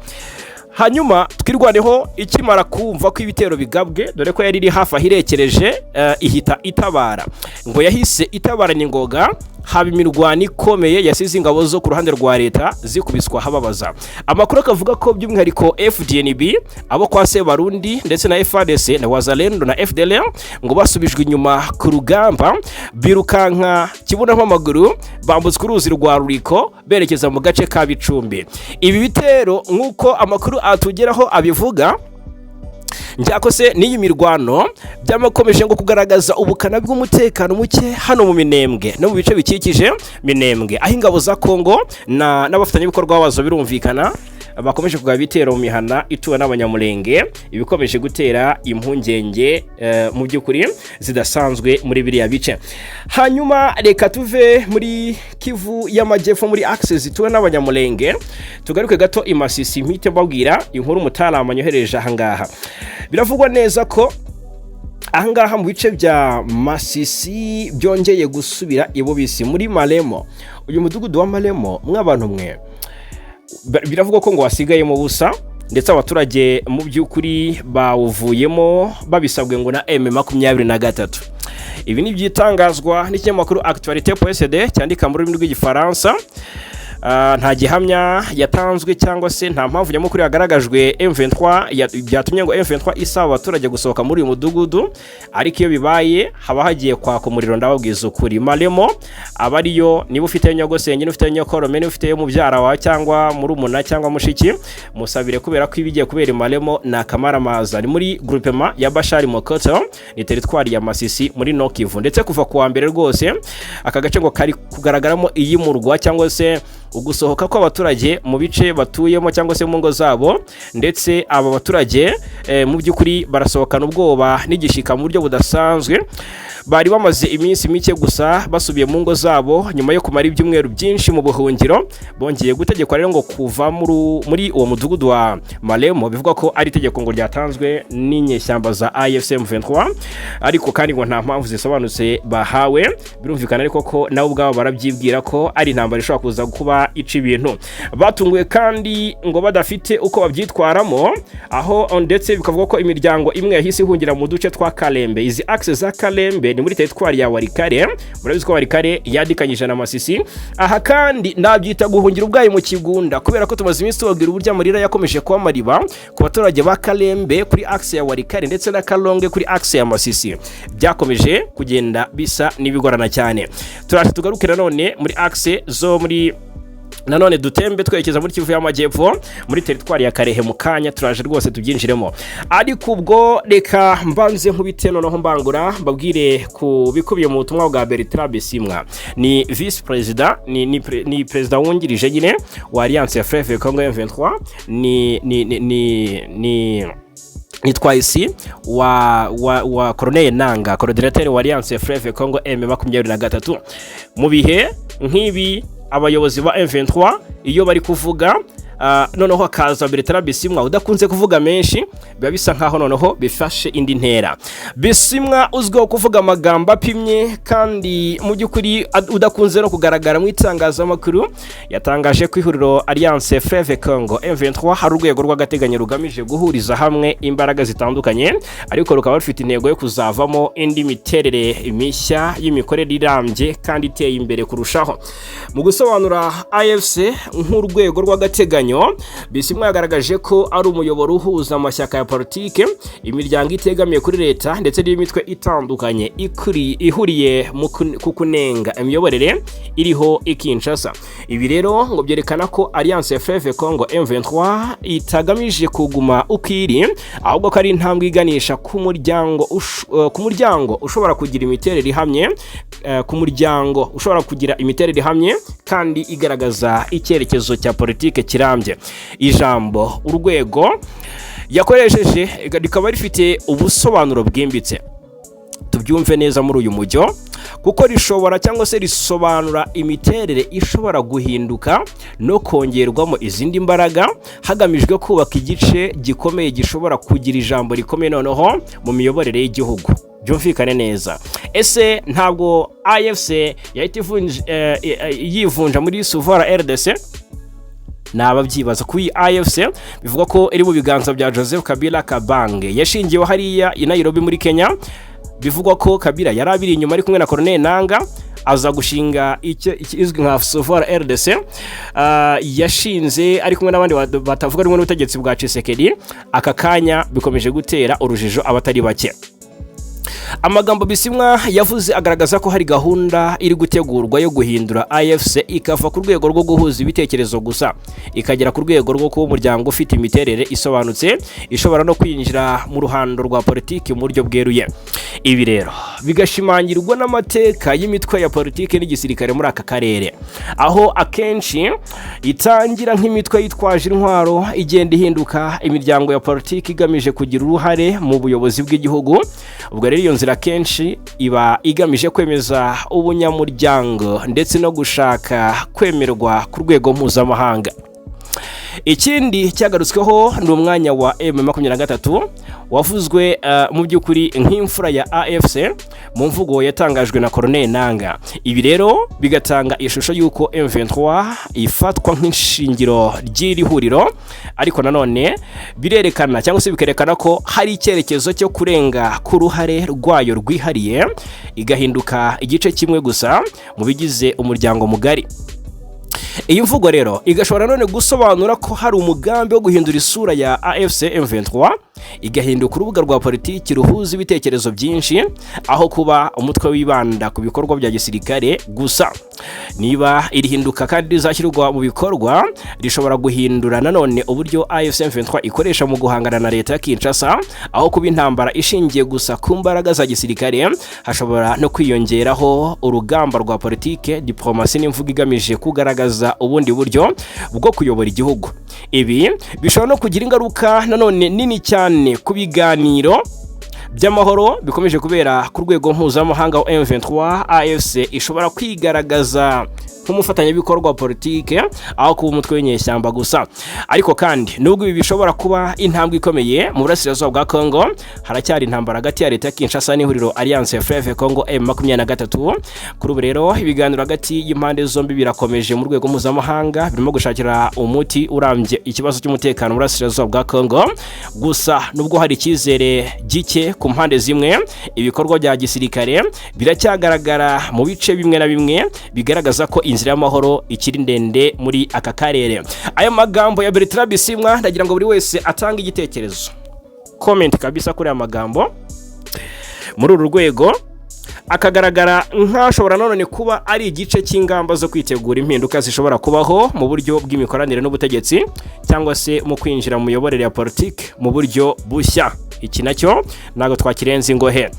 Hanyuma Twirwaneho ikimara kumva ko ibitero bigabwe, dore ko yari iri hafi ahirekereje, ihita itabara. Ngo yahise itabarana ingoga, haba imirwano ikomeye yasize ingabo zo ku ruhande rwa leta zikubiswa hababaza. Amakuru akavuga ko by'umwihariko FDNB, abo kwa Sebarundi, ndetse na FARDC na Wazalendo na FDLR ngo basubijwe inyuma ku rugamba, birukanka kibuno amaguru, bambutswa uruzi rwa Ruriko berekeza mu gace ka Bicumbi. Ibi bitero, nk'uko amakuru atugeraho abivuga, njyako se n'iyi mirwano, byamakomeje ngo kugaragaza ubukana bw'umutekano muke hano mu Minembwe no mu bice bikikije Minembwe, aho ingabo za Kongo n'abafatanyabikorwa bazo birumvikana bakomeje kugaba ibitero mu mihana ituwe n'Abanyamulenge, ibikomeje gutera impungenge mu by'ukuri zidasanzwe muri biriya bice. Hanyuma reka tuve muri Kivu y'Amajyepfo, muri axe zituwe n'Abanyamulenge, tugaruke gato i Masisi, mpite mbabwira inkuru umutarama nyohereje ahangaha. Biravugwa neza ko ahangaha mu bice bya Masisi byongeye gusubira ibubisi muri Maremo. Uyu mudugudu wa Maremo, mw'abantu mwe, biravugwa ko ngo wasigayemo ubusa, ndetse abaturage mu by'ukuri bawuvuyemo babisabwe ngo na M23. Ibi ni ibyitangazwa n'ikinyamakuru Actualité PSD cyandika mu rurimi rw'Igifaransa. Nta gihamya yatanzwe cyangwa se nta mpamvu nyamukuru yagaragajwe M23 byatumye ngo M23 isaba abaturage gusohoka muri uyu mudugudu, ariko iyo bibaye haba hagiye kwaka umuriro, ndababwiza ukuri. Maremo aba ariyo, niba ufite nyogosenge, niba ufite nyokorome, niba ufite mubyara wawe cyangwa murumuna cyangwa mushiki, musabire, kubera ko ibigiye kubera i Maremo ni akamaramaza. Ni muri groupement ya Bashari Mokoto, ni teritwari ya Masisi muri Nord Kivu. Ndetse kuva ku wa mbere rwose aka gace ngo kari kugaragaramo iyimurwa cyangwa se ugusohoka kw'abaturage mu bice batuyemo cyangwa se mu ngo zabo. Ndetse aba baturage mu by'ukuri barasohokana ubwoba n'igishika mu buryo budasanzwe. Bari bamaze iminsi mike gusa basubiye mu ngo zabo nyuma yo kumara ibyumweru byinshi mu buhungiro. Bongeye gutegekwa rero ngo kuva muri uwo mudugudu wa Maremo. Bivugwa ko ari itegeko ngo ryatanzwe n'inyeshyamba za AFC M23, ariko kandi ngo nta mpamvu zisobanutse bahawe. Birumvikana ariko ko nabo ubwabo barabyibwira ko ari intambara ishobora kuza kuba ica ibintu. Batunguwe kandi ngo badafite uko babyitwaramo aho, ndetse bikavuga ko imiryango imwe yahise ihungira mu duce twa Kalembe. Izi axe za Kalembe ni muri teritwari ya Walikale. Murabizi ko Walikale yadikanyije na Masisi. Aha kandi nabyita guhungira ubwayi mu kigunda, kubera ko tumaze iminsi tubabwira uburyo amarira yakomeje kuba amariba ku baturage ba Kalembe kuri axe ya Walikale ndetse na Kalonge kuri axe ya Masisi. Byakomeje kugenda bisa n'ibigorana cyane. Turaje tugaruke nanone muri axe zo muri, nanone dutembe twerekeza muri Kivu y'Amajyepfo, muri teritwari ya Karehe. Mu kanya turaje rwose tubyinjiremo, ariko ubwo reka mbanze nkubite noneho mbangura mbabwire ku bikubiye mu butumwa bwa Bertrand Bisimwa. Ni vice perezida, ni perezida wungirije nyine wa Alliance ya Fleuve Congo M23, ni twayisi wa Corneille Nanga, coordinateur wa Alliance Fleuve Congo M23. Mu bihe nk'ibi abayobozi ba M23 iyo bari kuvuga Noneho hakaza Bertrand Bisimwa udakunze kuvuga menshi, biba bisa nkaho noneho bifashe indi ntera. Bisimwa uzwiho kuvuga amagambo apimye kandi mu by'ukuri udakunze no kugaragara mu itangazamakuru, yatangaje ko ihuriro Alliance Fleuve Congo M23 hari urwego rw'agateganyo rugamije guhuriza hamwe imbaraga zitandukanye, ariko rukaba rufite intego yo kuzavamo indi miterere mishya y'imikorere irambye kandi iteye imbere kurushaho. Mu gusobanura AFC nk'urwego rw'agateganyo, Bisimwa yagaragaje ko ari umuyoboro uhuza amashyaka ya politike, imiryango itegamiye kuri leta ndetse n'imitwe itandukanye ihuriye ku kunenga imiyoborere iriho i Kinshasa. Ibi rero ngo byerekana ko Alliance Fleuve Congo M23 itagamije kuguma uko iri, ahubwo ko ari intambwe iganisha ku muryango ushobora kugira imiterere ihamye, ku muryango ushobora kugira imiterere ihamye kandi igaragaza icyerekezo cya politike kirambye. Ijambo urwego yakoresheje rikaba rifite ubusobanuro bwimbitse, tubyumve neza muri uyu mujyo, kuko rishobora cyangwa se risobanura imiterere ishobora guhinduka no kongerwamo izindi mbaraga hagamijwe kubaka igice gikomeye gishobora kugira ijambo rikomeye noneho mu miyoborere y'igihugu. Byumvikane neza, ese ntabwo AFC yahita yivunja muri Suvora RDC? Ni ababyibaza. Kuri AFC bivuga ko iri mu biganza bya Joseph Kabila Kabange, yashingiwe hariya i Nairobi muri Kenya. Bivugwa ko Kabila yari abiri inyuma ari kumwe na Corneille Nanga, aza gushinga icyo ikizwi nka Sovora RDC. Yashinze ari kumwe n'abandi batavuga rumwe n'ubutegetsi bwa Tshisekedi. Aka kanya bikomeje gutera urujijo abatari bake. Amagambo Bisimwa yavuze agaragaza ko hari gahunda iri gutegurwa yo guhindura AFC ikava ku rwego rwo guhuza ibitekerezo gusa, ikagera ku rwego rwo kuba umuryango ufite imiterere isobanutse, ishobora no kwinjira mu ruhando rwa politiki mu buryo bweruye. Ibi rero bigashimangirwa n'amateka y'imitwe ya politiki n'igisirikare muri aka karere, aho akenshi itangira nk'imitwe yitwaje intwaro igenda ihinduka imiryango ya politiki igamije kugira uruhare mu buyobozi bw'igihugu. Ubwo rero iyo nzira akenshi iba igamije kwemeza ubunyamuryango ndetse no gushaka kwemerwa ku rwego mpuzamahanga. Ikindi cyagarutsweho ni umwanya wa M23 wavuzwe mu by'ukuri nk'imfura ya AFC mu mvugo yatangajwe na Corneille Nanga. Ibi rero bigatanga ishusho y'uko M23 ifatwa nk'ishingiro ry'iri huriro, ariko nanone birerekana cyangwa se bikerekana ko hari icyerekezo cyo kurenga ku ruhare rwayo rwihariye, igahinduka igice kimwe gusa mu bigize umuryango mugari. Iyi mvugo rero igashobora none gusobanura ko hari umugambi wo guhindura isura ya AFC M23, igahinduka urubuga rwa politiki ruhuza ibitekerezo byinshi aho kuba umutwe wibanda ku bikorwa bya gisirikare gusa. Niba iri hinduka kandi rizashyirwa mu bikorwa, rishobora guhindura nanone uburyo AFC M23 ikoresha mu guhangana na leta ya Kinshasa. Aho kuba intambara ishingiye gusa ku mbaraga za gisirikare, hashobora no kwiyongeraho urugamba rwa politike, diplomasi n'imvugo igamije kugaragaza ubundi buryo bwo kuyobora igihugu. Ibi bishobora no kugira ingaruka nanone nini cyane ku biganiro by'amahoro bikomeje kubera ku rwego mpuzamahanga wa M23 AFC ishobora kwigaragaza nk'umufatanyabikorwa wa politike aho kuba umutwe w'inyeshyamba gusa. Ariko kandi nubwo ibi bishobora kuba intambwe ikomeye, mu burasirazuba bwa Congo haracyari intambara hagati ya leta ya Kinshasa n'ihuriro Alliance Fleuve Congo M23. Kuri ubu rero ibiganiro hagati y'impande zombi birakomeje mu rwego mpuzamahanga, birimo gushakira umuti urambye ikibazo cy'umutekano mu burasirazuba bwa Congo. Gusa nubwo hari icyizere gike ku mpande zimwe, ibikorwa bya gisirikare biracyagaragara mu bice bimwe na bimwe, bigaragaza ko inzira y'amahoro ikiri ndende muri aka karere. Aya magambo ya Bertrand Bisimwa, ndagira ngo buri wese atange igitekerezo, comment kabisa kuri aya magambo. Muri uru rwego akagaragara nk'ashobora nanone kuba ari igice cy'ingamba zo kwitegura impinduka zishobora kubaho mu buryo bw'imikoranire n'ubutegetsi cyangwa se mu kwinjira mu miyoborere ya politiki mu buryo bushya. Iki nacyo ntabwo twakirenza ingohe.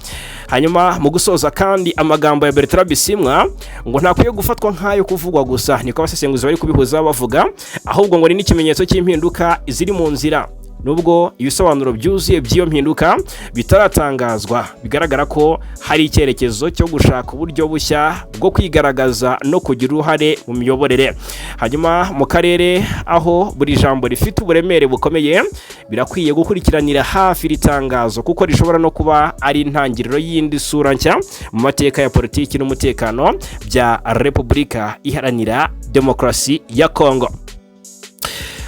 Hanyuma mu gusoza kandi, amagambo ya Bertrand Bisimwa ngo ntakwiye gufatwa nk'ayo kuvugwa gusa, niko abasesenguzi bari kubihuza bavuga, ahubwo ngo ni n'ikimenyetso cy'impinduka ziri mu nzira. Nubwo ibisobanuro byuzuye by'iyo mpinduka bitaratangazwa, bigaragara ko hari icyerekezo cyo gushaka uburyo bushya bwo kwigaragaza no kugira uruhare mu miyoborere. Hanyuma mu karere aho buri jambo rifite uburemere bukomeye, birakwiye gukurikiranira hafi iri tangazo, kuko rishobora no kuba ari intangiriro y'indi sura nshya mu mateka ya politiki n'umutekano bya Repubulika Iharanira Demokarasi ya Kongo.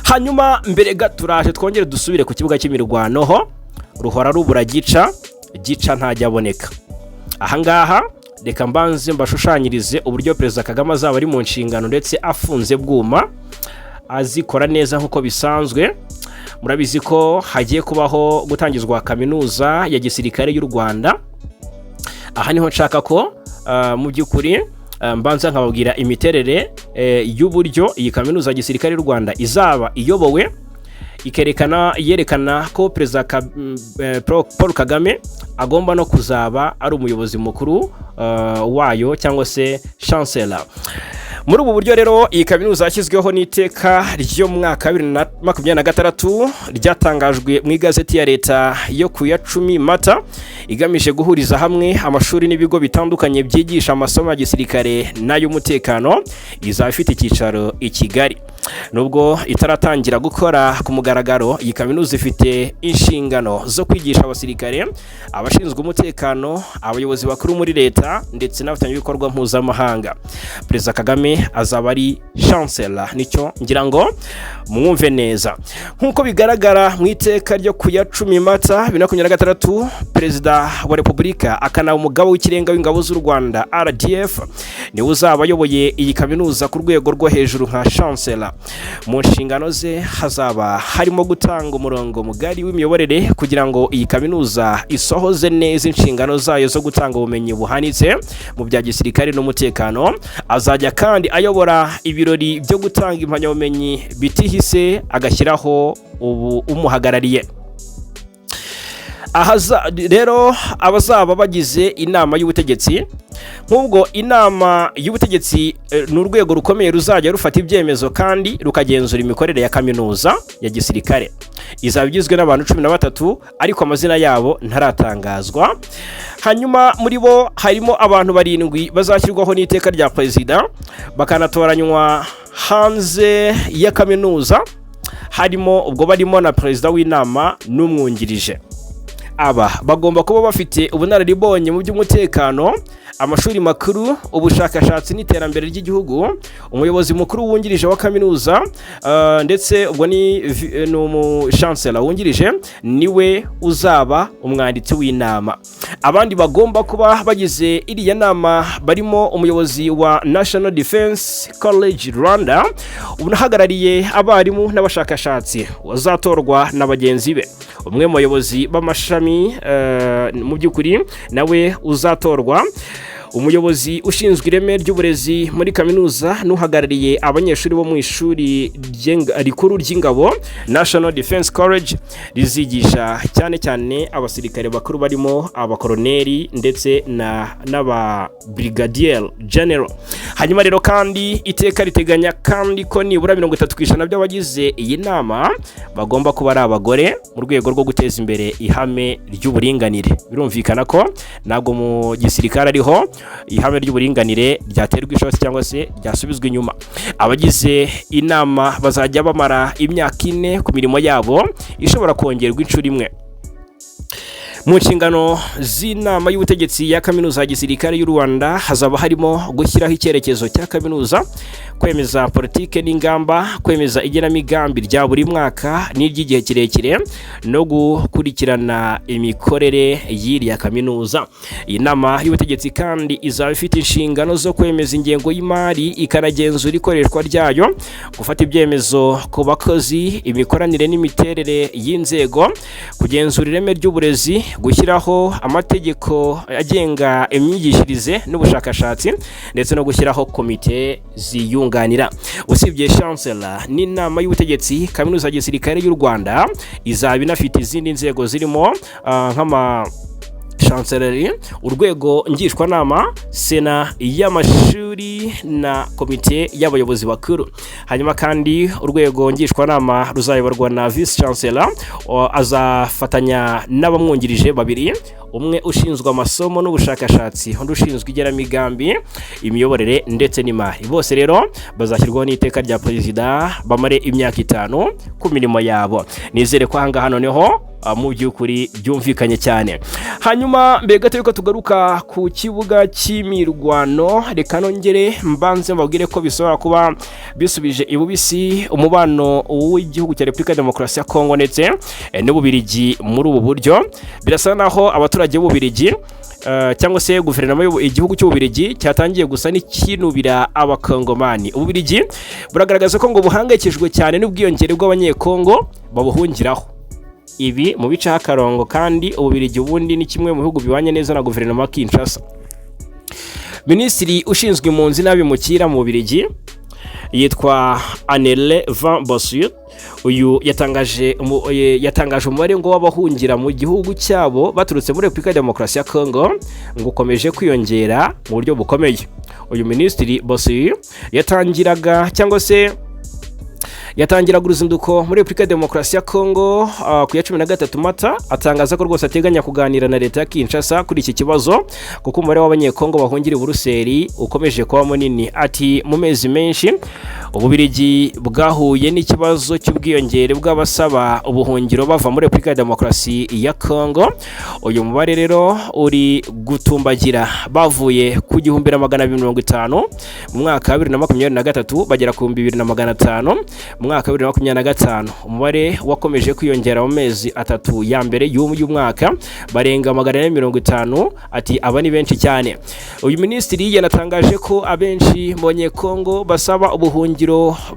Hanyuma mbere gato, turaje twongere dusubire ku kibuga cy'imirwano ho ruhora rubura gica gica, ntajya aboneka. Ahangaha reka mbanze mbashushanyirize uburyo Perezida Kagame azaba ari mu nshingano ndetse afunze bwuma, azikora neza nk'uko bisanzwe. Murabizi ko hagiye kubaho gutangizwa Kaminuza ya Gisirikare y'u Rwanda. Aha niho nshaka ko mu by'ukuri mbanza nkababwira imiterere y'uburyo iyi Kaminuza ya Gisirikare y'u Rwanda izaba iyobowe, ikerekana yerekana ko Perezida Paul Kagame agomba no kuzaba ari umuyobozi mukuru wayo cyangwa se chancellor. Muri ubu buryo rero, iyi kaminuza yashyizweho n'iteka ryo mu mwaka wa 2026 ryatangajwe mu igazeti ya leta yo ku ya 10 Mata, igamije guhuriza hamwe amashuri n'ibigo bitandukanye byigisha amasomo ya gisirikare n'ay'umutekano. Izaba ifite icyicaro i Kigali. Nubwo itaratangira gukora ku mugaragaro, iyi kaminuza ifite inshingano zo kwigisha abasirikare, abashinzwe umutekano, abayobozi bakuru muri leta ndetse n'abafatanyabikorwa mpuzamahanga. Perezida Kagame azaba ari chancellor, nicyo ngira ngo mwumve neza. Nk'uko bigaragara mu iteka ryo ku ya 10 Mata 2026, Perezida wa Repubulika akanaba Umugaba w'Ikirenga w'Ingabo z'u Rwanda, RDF, niwe uzaba ayoboye iyi kaminuza ku rwego rwo hejuru nka chancellor. Mu nshingano ze hazaba harimo gutanga umurongo mugari w'imiyoborere kugira ngo iyi kaminuza isohoze neza inshingano zayo zo gutanga ubumenyi buhanitse mu bya gisirikare n'umutekano. Azajya kandi ayobora ibirori byo gutanga impamyabumenyi, bitihise agashyiraho ubu umuhagarariye. Ahaza rero abazaba bagize inama y'ubutegetsi. Nk'ubwo inama y'ubutegetsi ni urwego rukomeye ruzajya rufata ibyemezo kandi rukagenzura imikorere ya Kaminuza ya Gisirikare. Izaba igizwe n'abantu 13, ariko amazina yabo ntaratangazwa. Hanyuma muri bo harimo abantu barindwi bazashyirwaho n'iteka rya perezida, bakanatoranywa hanze ya kaminuza, harimo ubwo barimo na perezida w'inama n'umwungirije. Aba bagomba kuba bafite ubunararibonye mu by'umutekano, amashuri makuru, ubushakashatsi n'iterambere ry'igihugu. Umuyobozi mukuru wungirije wa kaminuza, ndetse ubwo ni umuchancellor wungirije, niwe uzaba umwanditsi w'inama. Abandi bagomba kuba bagize iriya nama barimo umuyobozi wa National Defense College Rwanda unahagarariye abarimu n'abashakashatsi, wazatorwa na bagenzi be, umwe mu bayobozi b'amashami mu by'ukuri nawe uzatorwa, umuyobozi ushinzwe ireme ry'uburezi muri kaminuza n'uhagarariye abanyeshuri bo mu ishuri rikuru ry'ingabo, National Defense College, rizigisha cyane cyane abasirikare bakuru barimo abakoroneri ndetse n'aba brigadier general. Hanyuma rero kandi iteka riteganya kandi ko nibura 30% by'abagize iyi nama bagomba kuba ari abagore mu rwego rwo guteza imbere ihame ry'uburinganire. Birumvikana ko ntabwo mu gisirikare ariho ihame ry'uburinganire ryaterwa ishoti cyangwa se ryasubizwa inyuma. Abagize inama bazajya bamara imyaka 4 ku mirimo yabo, ishobora kongerwa inshuro imwe. Mu nshingano z'inama y'ubutegetsi ya Kaminuza ya Gisirikare y'u Rwanda hazaba harimo gushyiraho icyerekezo cya kaminuza, kwemeza politike n'ingamba, kwemeza igenamigambi rya buri mwaka n'iry'igihe kirekire no gukurikirana imikorere y'iriya kaminuza. Iyi nama y'ubutegetsi kandi izaba ifite inshingano zo kwemeza ingengo y'imari, ikanagenzura ikoreshwa ryayo, gufata ibyemezo ku bakozi, imikoranire n'imiterere y'inzego, kugenzura ireme ry'uburezi, gushyiraho amategeko agenga imyigishirize n'ubushakashatsi, ndetse no gushyiraho komite ziyunganira. Usibye chancellor n'inama y'ubutegetsi, Kaminuza ya Gisirikare y'u Rwanda izaba inafite izindi nzego zirimo nk'ama Chancellerie, urwego ngishwanama, sena y'amashuri na komite y'abayobozi bakuru. Hanyuma kandi urwego ngishwanama ruzayoborwa na Vice Chancellor, azafatanya n'abamwungirije babiri, umwe ushinzwe amasomo n'ubushakashatsi, undi ushinzwe igenamigambi, imiyoborere ndetse n'imari. Bose rero bazashyirwaho n'iteka rya perezida, bamare imyaka 5 ku mirimo yabo. Nizere ko ahangaha noneho mu by'ukuri byumvikanye cyane. Hanyuma mbere gato yuko tugaruka ku kibuga cy'imirwano, reka nongere mbanze mbabwire ko bishobora kuba bisubije ibubisi umubano w'igihugu cya Repubulika ya Demokarasi ya Kongo ndetse n'Ububirigi. Muri ubu buryo birasa naho abaturage b'Ububirigi cyangwa se guverinoma igihugu cy'Ububirigi cyatangiye gusa n'ikinubira Abakongomani. Ububirigi buragaragaza ko ngo buhangayikishijwe cyane n'ubwiyongere bw'Abanyekongo babuhungiraho. Ibi mu bicaho akarongo. Kandi Ububirigi ubundi ni kimwe mu bihugu bibanye neza na guverinoma ya Kinshasa. Minisitiri ushinzwe impunzi n'abimukira mu Bubirigi yitwa Anele Van Bossuyt. Uyu yatangaje umubare ngo w'abahungira mu gihugu cyabo baturutse muri Repubulika ya Demokarasi ya Kongo ngo ukomeje kwiyongera mu buryo bukomeye. Uyu Minisitiri Bossuyt yatangiraga cyangwa se yatangiraga uruzinduko muri Repubulika ya Demokarasi ya Kongo ku ya 13 Mata, atangaza ko rwose ateganya kuganira na leta ya Kinshasa kuri iki kibazo, kuko umubare w'Abanyekongo bahungira i Buruseli ukomeje kuba munini. Ati: "Mu mezi menshi Ububirigi bwahuye n'ikibazo cy'ubwiyongere bw'abasaba ubuhungiro bava muri Repubulika ya Demokarasi ya Kongo. Uyu mubare rero uri gutumbagira, bavuye ku 1250 mu mwaka wa 2023, bagera ku 2500 mu mwaka wa 2025. Umubare wakomeje kwiyongera mu mezi 3 ya mbere y'uyu mwaka, barenga 450." Ati: "Aba ni benshi cyane." Uyu minisitiri yanatangaje ko abenshi mu Banyekongo basaba ubuhungiro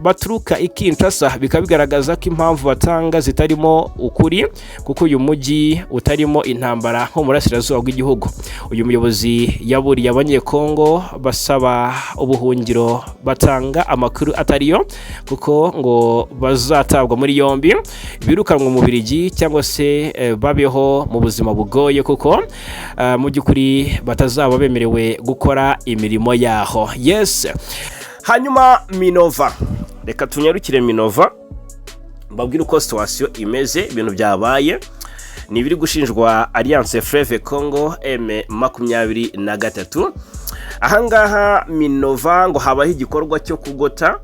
baturuka i Kinshasa, bikaba bigaragaza ko impamvu batanga zitarimo ukuri, kuko uyu mujyi utarimo intambara nko mu burasirazuba bw'igihugu. Uyu muyobozi yaburiye Abanyekongo basaba ubuhungiro batanga amakuru atariyo, kuko ngo bazatabwa muri yombi, birukanwa mu Birigi cyangwa se babeho mu buzima bugoye, kuko mu by'ukuri batazaba bemerewe gukora imirimo yaho. Yes. Hanyuma Minova, reka tunyarukire Minova mbabwire uko situation imeze. Ibintu byabaye ni ibiri gushinjwa Alliance Fleuve Congo M23. Ahangaha Minova ngo habaho igikorwa cyo kugota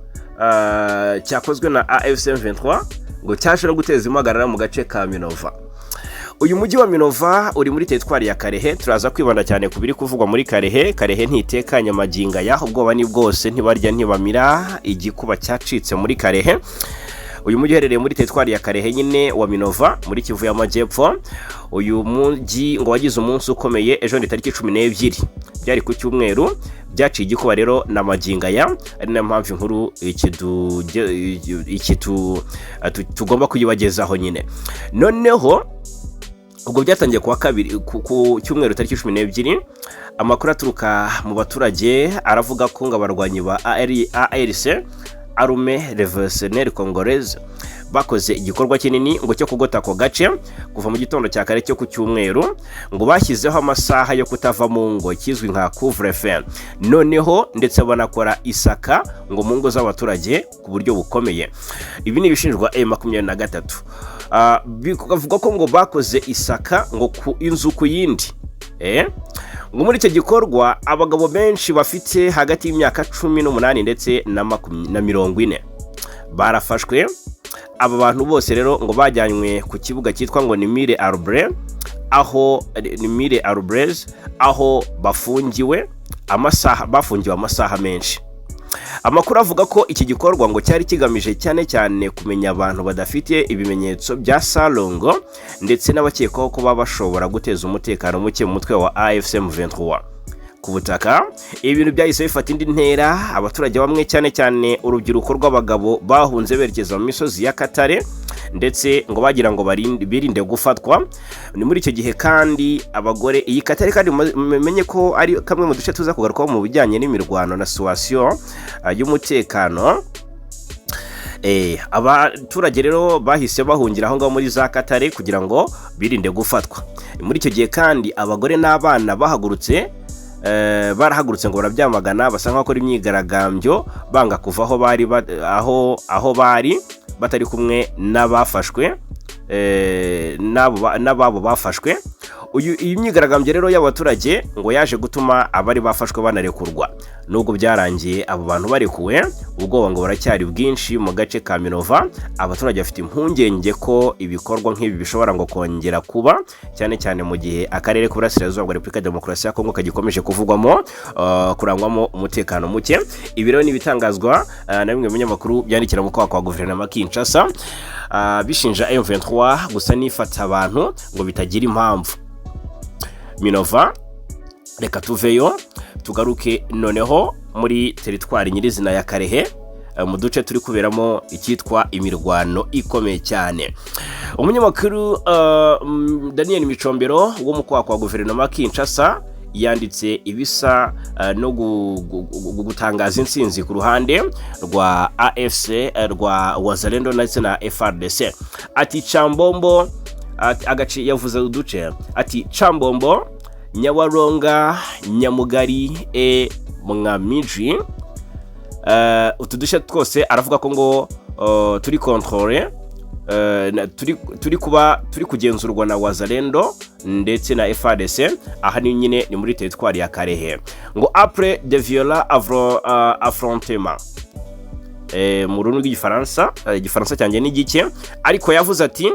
cyakozwe na AFC 23, ngo cyaje no guteza impagarara mu gace ka Minova. Uyu mujyi wa Minova uri muri teritwari ya Karehe. Turaza kwibanda cyane ku biri kuvugwa muri Karehe. Karehe ntitekanye amagingo aya, ubwoba ni bwose, ntibarya ntibamira, igikuba cyacitse muri Karehe. Uyu mujyi uherereye muri teritwari ya Karehe nyine wa Minova, muri Kivu y'Amajyepfo. Uyu mujyi ngo wagize umunsi ukomeye ejo ni tariki 12, byari ku cyumweru. Byaciye igikuba rero na magingo aya, ari nayo mpamvu inkuru tugomba kuyibagezaho nyine. Noneho ubwo byatangiye kuwa kabiri, ku cyumweru tariki 12. Amakuru aturuka mu baturage aravuga ko ngo abarwanyi ba ARC, Armée Révolutionnaire Congolaise, bakoze igikorwa kinini ngo cyo kugota ako gace kuva mu gitondo cya kare cyo ku cyumweru. Ngo bashyizeho amasaha yo kutava mu ngo, kizwi nka couvre-feu, noneho ndetse banakora isaka ngo mu ngo z'abaturage ku buryo bukomeye. Ibi ni ibishinjwa M23. Bikavuga ko ngo bakoze isaka ngo ku inzu ku yindi. Ngo muri icyo gikorwa abagabo benshi bafite hagati y'imyaka 18 ndetse na 40 barafashwe. Aba bantu bose rero ngo bajyanywe ku kibuga cyitwa ngo ni Mille Arbres, aho ni Mille Arbres, aho bafungiwe amasaha menshi. Amakuru avuga ko iki gikorwa ngo cyari kigamije cyane cyane kumenya abantu badafite ibimenyetso bya salongo, ndetse n'abakekwaho kuba bashobora guteza umutekano muke mu mutwe wa AFC M23 ku butaka. Ibi bintu byahise bifata indi ntera. Abaturage bamwe, cyane cyane urubyiruko rw'abagabo, bahunze berekeza mu misozi ya Katare, ndetse ngo bagira ngo birinde gufatwa. Ni muri icyo gihe kandi abagore, iyi Katare kandi mumenye ko ari kamwe mu duce tuza kugarukaho mu bijyanye n'imirwano na situation y'umutekano. Abaturage rero bahise bahungira aho ngaho muri za Katare kugira ngo birinde gufatwa. Muri icyo gihe kandi abagore n'abana bahagurutse, barahagurutse ngo barabyamagana, basa nk'abakora imyigaragambyo banga kuva aho bari, aho bari batari kumwe n'abafashwe, n'ababo bafashwe. Iyi myigaragambyo rero y'abaturage ngo yaje gutuma abari bafashwe banarekurwa. Nubwo byarangiye abo bantu barekuwe, ubwoba ngo buracyari bwinshi mu gace ka Minova. Abaturage bafite impungenge ko ibikorwa nk'ibi bishobora ngo kongera kuba, cyane cyane mu gihe akarere k'Uburasirazuba bwa Repubulika ya Demokarasi ya Kongo kagikomeje kuvugwamo, kurangwamo umutekano muke. Ibi rero ni ibitangazwa na bimwe mu binyamakuru byandikira mu kwaha kwa guverinoma Kinshasa, bishinja M23 gusa n'ifata abantu ngo bitagira impamvu. Minova, reka tuveyo tugaruke noneho muri teritwari nyirizina ya Kalehe, mu duce turi kuberamo icyitwa imirwano ikomeye cyane. Umunyamakuru Daniel Micombero wo mu kwaha kwa guverinoma Kinshasa yanditse ibisa no gutangaza intsinzi ku ruhande rwa AFC, rwa Wazalendo ndetse na FARDC. Ati Chambombo, ati, agace yavuze uduce, ati Chambombo, Nyawaronga, Nyamugari e Mwamiji. Utu duce twose aravuga ko ngo turi contrôlé, turi kuba turi kugenzurwa na Wazalendo ndetse na FARDC. Aha ni nyine ni muri teritwari ya Kalehe. Ngo après de violents affrontements, mu rurimi rw'Igifaransa, Igifaransa cyanjye ni gike, ariko yavuze ati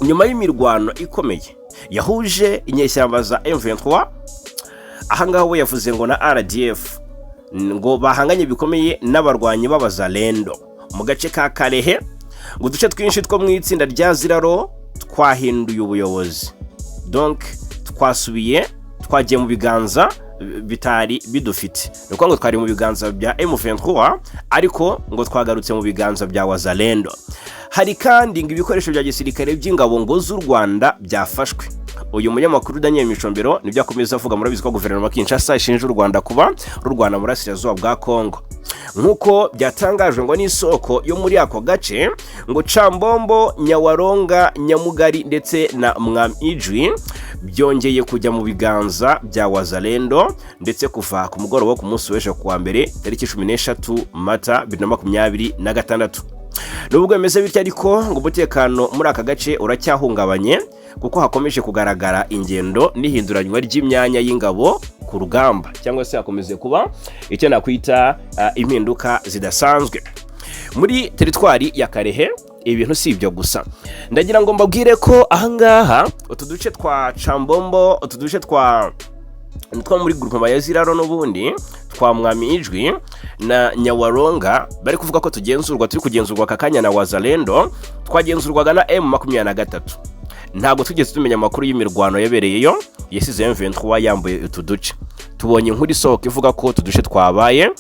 nyuma y'imirwano ikomeye yahuje inyeshyamba za M23, ahangaha we yavuze ngo na RDF, ngo bahanganye bikomeye n'abarwanyi b'Abazalendo mu gace ka Kalehe, ngo uduce twinshi two mu itsinda rya Ziraro twahinduye ubuyobozi, donc twasubiye, twagiye mu biganza bitari bidufite. Ni ukuvuga ngo twari mu biganza bya M23, ariko ngo twagarutse mu biganza bya Wazalendo. Hari kandi ngo ibikoresho bya gisirikare by'ingabo ngo z'u Rwanda byafashwe. Uyu munyamakuru Daniel Micombero nibyo akomeza avuga. Murabizi ko guverinoma Kinshasa ishinja u Rwanda kuba rurwana mu burasirazuba bwa Kongo. Nk'uko byatangajwe ngo n'isoko yo muri ako gace, ngo Cambombo, Nyawaronga, Nyamugari ndetse na Mwamijwi byongeye kujya mu biganza bya Wazalendo, ndetse kuva ku mugoroba wo ku munsi w'ejo kuwa mbere tariki 13 Mata 2026. Nubwo bimeze bityo ariko, ngo umutekano muri aka gace uracyahungabanye, kuko hakomeje kugaragara ingendo n'ihinduranywa ry'imyanya y'ingabo ku rugamba, cyangwa se hakomeze kuba icyo nakwita impinduka zidasanzwe muri teritwari ya Kalehe. Ibintu si ibyo gusa. Ndagira ngo mbabwire ko ahangaha utu duce twa Cambombo, utu duce two muri groupement ya Ziraro n'ubundi twa Mwami Ijwi na Nyawaronga, bari kuvuga ko tugenzurwa, turi kugenzurwa aka kanya na Wazalendo, twagenzurwaga na M23. Ntabwo tugeze tumenya amakuru y'imirwano yabereyeyo yasize M23 yambuye utu duce. Tubonye inkuru isohoka ivuga ko utu duce twabaye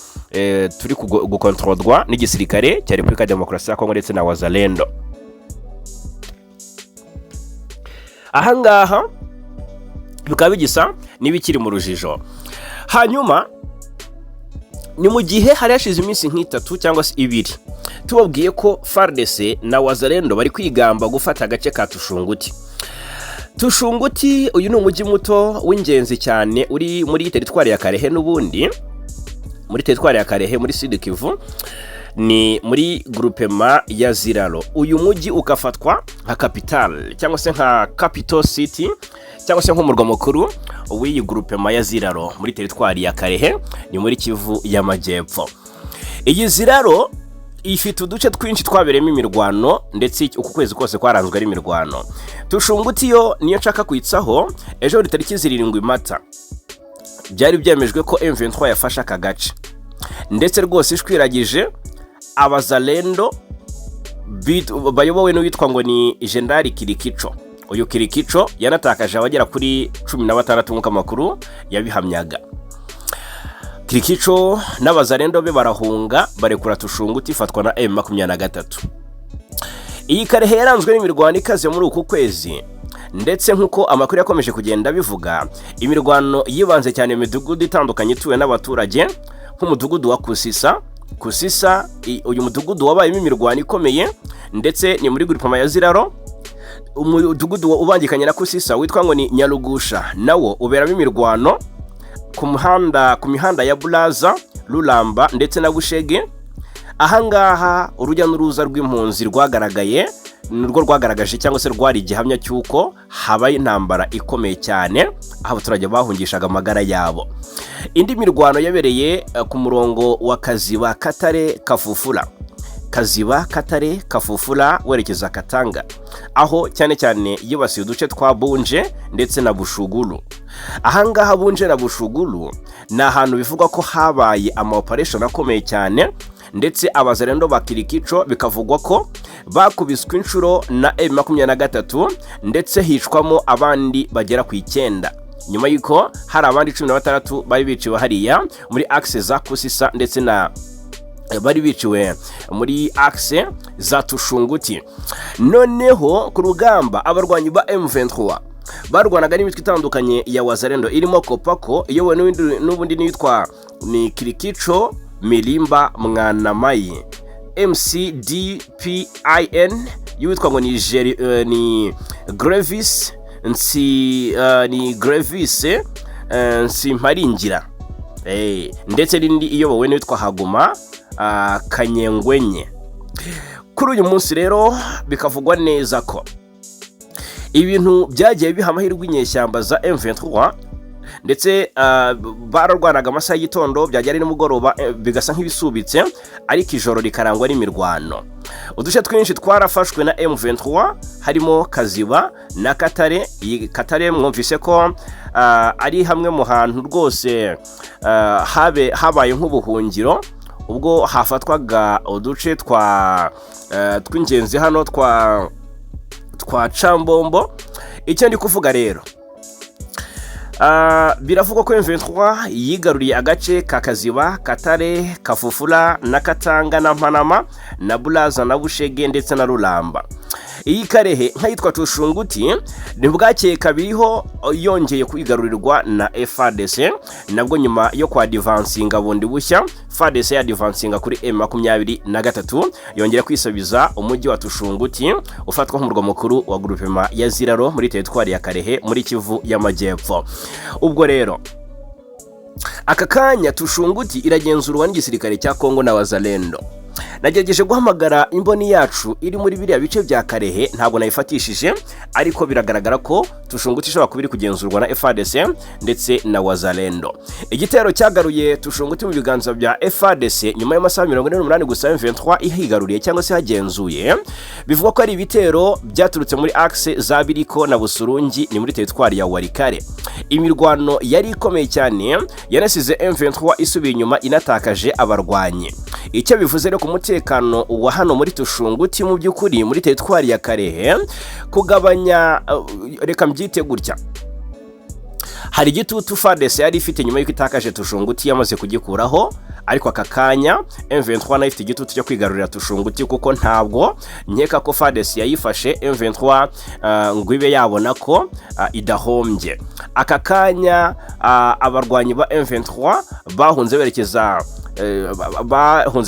turi gukontororwa n'igisirikare cya Repubulika ya Demokarasi ya Kongo ndetse na Wazalendo. Ahangaha bikaba bigisa n'ibikiri mu rujijo. Hanyuma ni mu gihe hari hashize iminsi nk'itatu cyangwa se ibiri tubabwiye ko FARDC na Wazalendo bari kwigamba gufata agace ka Tushunguti. Tushunguti uyu ni umujyi muto w'ingenzi cyane uri muri teritwari ya Kalehe, n'ubundi muri teritwari ya Kalehe muri Sud Kivu, ni muri groupement ya Ziraro. Uyu mujyi ugafatwa nka capital cyangwa se nka capital city cyangwa se nk'umurwa mukuru w'iyi groupement ya Ziraro muri teritwari ya Kalehe, ni muri Kivu y'Amajyepfo. Iyi Ziraro ifite uduce twinshi twabereyemo imirwano, ndetse uku kwezi kose kwaranzwe ari imirwano. Tushunguti yo niyo nshaka kwitsaho. Ejo tariki 7 Mata byari byemejwe ko M23 yafashe aka gace, ndetse rwose ishwiragije Abazalendo bayobowe n'uwitwa ngo ni Jenerali Kirikico. Uyu Kirikico yanatakaje abagera kuri 16 nk'uko amakuru yabihamyaga. Kirikico n'Abazalendo be barahunga, barekura Tushunguti ifatwa na M23. Iyi Kalehe yaranzwe n'imirwano ikaze muri uku kwezi, ndetse nk'uko amakuru yakomeje kugenda abivuga, imirwano yibanze cyane mu midugudu itandukanye ituwe n'abaturage, nk'umudugudu wa Kusisa. Kusisa. Uyu mudugudu wabayemo imirwano ikomeye, ndetse ni muri groupement ya Ziraro. Umudugudu ubangikanye na Kusisa witwa ngo ni Nyarugusha, nawo uberamo imirwano ku mihanda ya Buraza, Ruramba ndetse na Bushege. Ahangaha urujya n'uruza rw'impunzi rwagaragaye nirwo rwagaragaje cyangwa se rwari igihamya cy'uko habaye intambara ikomeye cyane, aho abaturage bahungishaga amagara yabo. Indi mirwano yabereye ku murongo wa Kaziba, Katare, Kafufura, Kaziba, Katare, Kafufura werekeza Katanga, aho cyane cyane yibasiye uduce twa Bunje ndetse na Bushuguru. Ahangaha Bunje na Bushuguru ni ahantu bivugwa ko habaye ama operation akomeye cyane, ndetse abazarendo ba Kirikico bikavugwa ko bakubiswe inshuro na M23, ndetse hicwamo abandi bagera ku 9, nyuma y'uko hari abandi 16 bari biciwe hariya muri axe za Kusisa, ndetse na bari biciwe muri axe za Tushunguti. Noneho ku rugamba, abarwanyi ba M23 barwanaga n'imitwe itandukanye ya Wazalendo, irimo Kopako iyobowe n'ubundi n'uwitwa ni Kirikico Mirimba Mwanamayi, MCDPIN y'uwitwa ngo ni Grevis Nsi, ni Grevis Nsimparingira, ndetse n'indi iyobowe n'uwitwa Haguma Kanyengwenye. Kuri uyu munsi rero bikavugwa neza ko ibintu byagiye biha amahirwe inyeshyamba za M23, ndetse bararwanaga amasaha y'igitondo, byagera nimugoroba bigasa nk'ibisubitse, ariko ijoro rikarangwa n'imirwano. Uduce twinshi twarafashwe na M23, harimo Kaziba na Katare. Iyi Katare mwumvise ko ari hamwe mu hantu rwose habaye nk'ubuhungiro ubwo hafatwaga uduce twa tw'ingenzi hano twa Cambombo. Icyo ndi kuvuga rero, biravugwa ko M23 yigaruriye agace ka Kaziba, Katare, Kafufura na Katanga na Mpanama na Buraza na Bushege ndetse na Ruramba. Iyi Karehe nk'ayitwa Tushunguti ntibwakeye kabiriho yongeye kwigarurirwa na FARDC, nabwo nyuma yo kwa advancinga bundi bushya. FARDC yadvancinga kuri M23, yongera kwisubiza umujyi wa Tushunguti ufatwa nk'umurwa mukuru wa groupement ya Ziraro muri teritwari ya Karehe muri Kivu y'Amajyepfo. Ubwo rero aka kanya Tushunguti iragenzurwa n'igisirikare cya Kongo na Wazalendo. Nagerageje guhamagara imboni yacu iri muri biriya bice bya Karehe, ntabwo nayifatishije, ariko biragaragara ko Tushunguti ishobora kuba iri kugenzurwa na FARDC ndetse na Wazalendo. Igitero cyagaruye Tushunguti mu biganza bya FARDC nyuma y'amasaha 48 gusa M23 ihigaruriye cyangwa se hagenzuye, bivugwa ko ari ibitero byaturutse muri axe za Biriko na Busurungi, ni muri teritwari ya Walikale. Imirwano yari ikomeye cyane, yanasize M23 isubiye inyuma, inatakaje abarwanyi. Icyo bivuze rero ku mutekano wa hano muri Tushunguti, mu by'ukuri muri teritwari ya Karehe, kugabanya, reka mbyite gutya, hari igitutu FARDC yari ifite nyuma y'uko itakaje Tushunguti, yamaze kugikuraho. Ariko aka kanya M23 nayo ifite igitutu cyo kwigarurira Tushunguti, kuko ntabwo nkeka ko FARDC yayifashe M23 ngo ibe yabona ko idahombye. Aka kanya abarwanyi ba M23 bahunze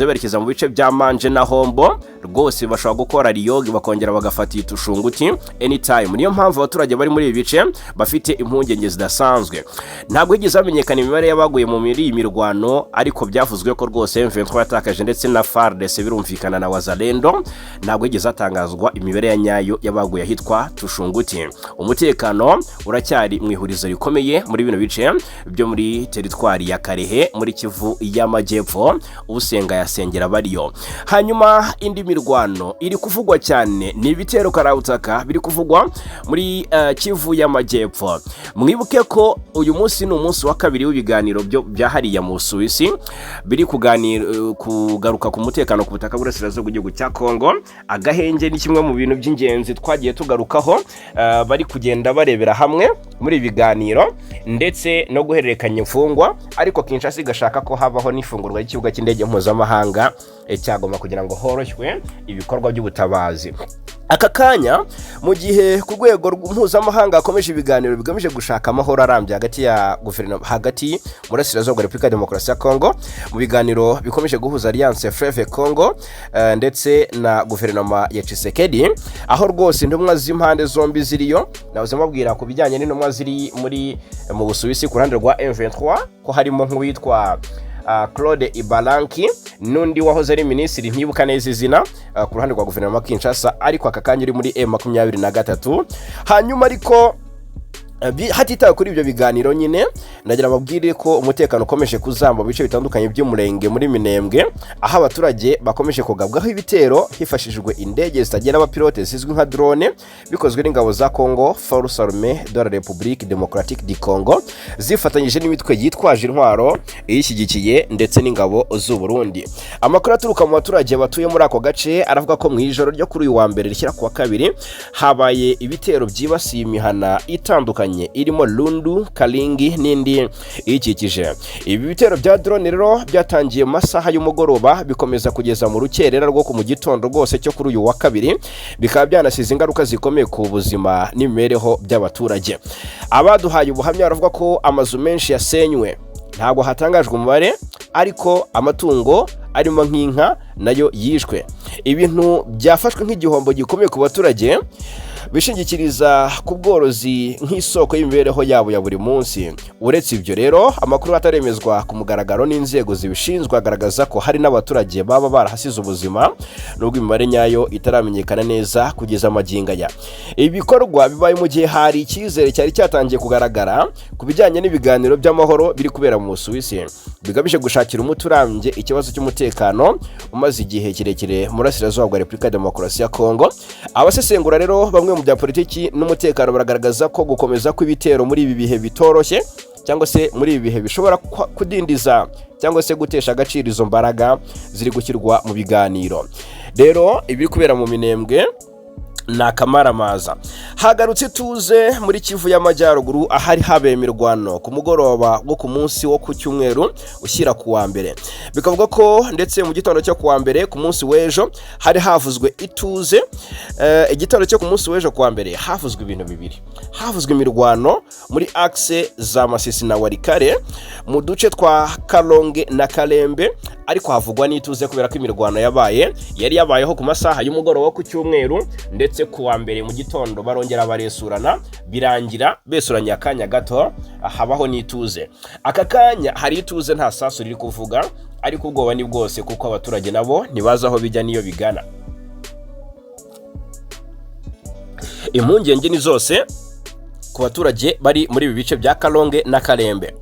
berekeza mu bice bya Manje na Hombo. Rwose bashobora gukora riyogi bakongera bagafata iyi Tushunguti anytime. Niyo mpamvu abaturage bari muri ibi bice bafite impungenge zidasanzwe. Ntabwo higeze hamenyekana imibare y'abaguye mu muri iyi mirwano, ariko byavuzwe ko rwose M23 yatakaje, ndetse na FARDC birumvikana na Wazalendo. Ntabwo higeze hatangazwa imibare ya nyayo y'abaguye ahitwa Tushunguti. Umutekano uracyari mu ihurizo rikomeye muri bino bice byo muri teritwari ya Karehe muri Kivu y'Amajyepfo. Usenga yasengera bariyo. Hanyuma indi mirwano iri kuvugwa cyane ni ibitero karabutaka biri kuvugwa muri Kivu y'Amajyepfo. Mwibuke ko uyu munsi ni umunsi wa kabiri w'ibiganiro byo bya hariya mu Suwisi biri kuganira kugaruka ku mutekano ku butaka bw'Uburasirazuba bw'igihugu cya Kongo. Agahenge ni kimwe mu bintu by'ingenzi twagiye tugarukaho, bari kugenda barebera hamwe muri ibi biganiro, ndetse no guhererekanya imfungwa, ariko Kinshasa igashaka ko habaho n'ifungurwa ry'ikibuga cy'indege mpuzamahanga cya Goma kugira ngo horoshywe ibikorwa by'ubutabazi. Aka kanya, mu gihe ku rwego mpuzamahanga hakomeje ibiganiro bigamije gushaka amahoro arambye hagati ya guverinoma hagati Burasirazuba bwa Repubulika ya Demokarasi ya Kongo, mu biganiro bikomeje guhuza Alliance Fleuve Congo ndetse na guverinoma ya Tshisekedi, aho rwose intumwa z'impande zombi ziriyo. Nahoze mbabwira ku bijyanye n'intumwa ziri mu Busuwisi ku ruhande rwa M23, ko harimo nk'uwitwa Claude Ibalanki n'undi wahoze ari minisitiri, ntibuka neza izina, ku ruhande rwa guverinoma ya Kinshasa, ariko aka kanya uri muri M23. Hanyuma ariko hatitawe kuri ibyo biganiro nyine, ndagira babwire ko umutekano ukomeje kuzamba mu bice bitandukanye by'umurenge muri Minembwe, aho abaturage bakomeje kugabwaho ibitero hifashishijwe indege zitagira abapilote zizwi nka drone, bikozwe n'ingabo za Congo, Force Armée de la République Démocratique du Congo, zifatanyije n'imitwe yitwaje intwaro iyishyigikiye ndetse n'ingabo z'u Burundi. Amakuru aturuka mu baturage batuye muri ako gace aravuga ko mu ijoro ryo kuri uyu wa mbere rishyira ku wa kabiri habaye ibitero byibasiye imihana itandukanye irimo Lundu, Kalingi n'indi iyikikije. Ibi bitero bya drone rero byatangiye mu masaha y'umugoroba, bikomeza kugeza mu rukerera rwo ku mu gitondo rwose cyo kuri uyu wa kabiri, bikaba byanasize ingaruka zikomeye ku buzima n'imibereho by'abaturage. Abaduhaye ubuhamya baravuga ko amazu menshi yasenywe, ntabwo hatangajwe umubare, ariko amatungo arimo nk'inka nayo yishwe, ibintu byafashwe nk'igihombo gikomeye ku baturage bishingikiriza ku bworozi nk'isoko y'imibereho yabo ya buri munsi. Uretse ibyo rero, amakuru ataremezwa ku mugaragaro n'inzego zibishinzwe agaragaza ko hari n'abaturage baba barahasize ubuzima, nubwo imibare nyayo itaramenyekana neza kugeza magingo aya. Ibi bikorwa bibaye mu gihe hari icyizere cyari cyatangiye kugaragara ku bijyanye n'ibiganiro by'amahoro biri kubera mu Busuwisi, bigamije gushakira umuti urambye ikibazo cy'umutekano umaze igihe kirekire mu Burasirazuba bwa Repubulika ya Demokarasi ya Kongo. Abasesengura rero bamwe mu bya politiki n'umutekano baragaragaza ko gukomeza kw'ibitero muri ibi bihe bitoroshye, cyangwa se muri ibi bihe bishobora kudindiza cyangwa se gutesha agaciro izo mbaraga ziri gushyirwa mu biganiro. Rero ibiri kubera mu Minembwe ni akamaramaza. Hagarutse ituze muri Kivu y'Amajyaruguru, ahari habeye imirwano ku mugoroba wo ku munsi wo ku cyumweru ushyira ku wa mbere. Bikavuga ko ndetse mu gitondo cyo ku wa mbere, ku munsi w'ejo, hari havuzwe ituze. Igitondo cyo ku munsi w'ejo ku wa mbere havuzwe ibintu bibiri: havuzwe imirwano muri axe za Masisi na Walikale, mu duce twa Kalonge na Kalembe, ariko havugwa n'ituze kubera ko imirwano yabaye yari yabayeho ku masaha y'umugoroba wo ku cyumweru, ndetse ku wa mbere mu gitondo barongera baresurana, birangira besuranye akanya gato, habaho n'ituze. Aka kanya hari ituze, nta sasu riri kuvuga, ariko ubwoba ni bwose kuko abaturage nabo ntibazi aho bijya n'iyo bigana. Impungenge ni zose ku baturage bari muri ibi bice bya Kalonge na Kalembe.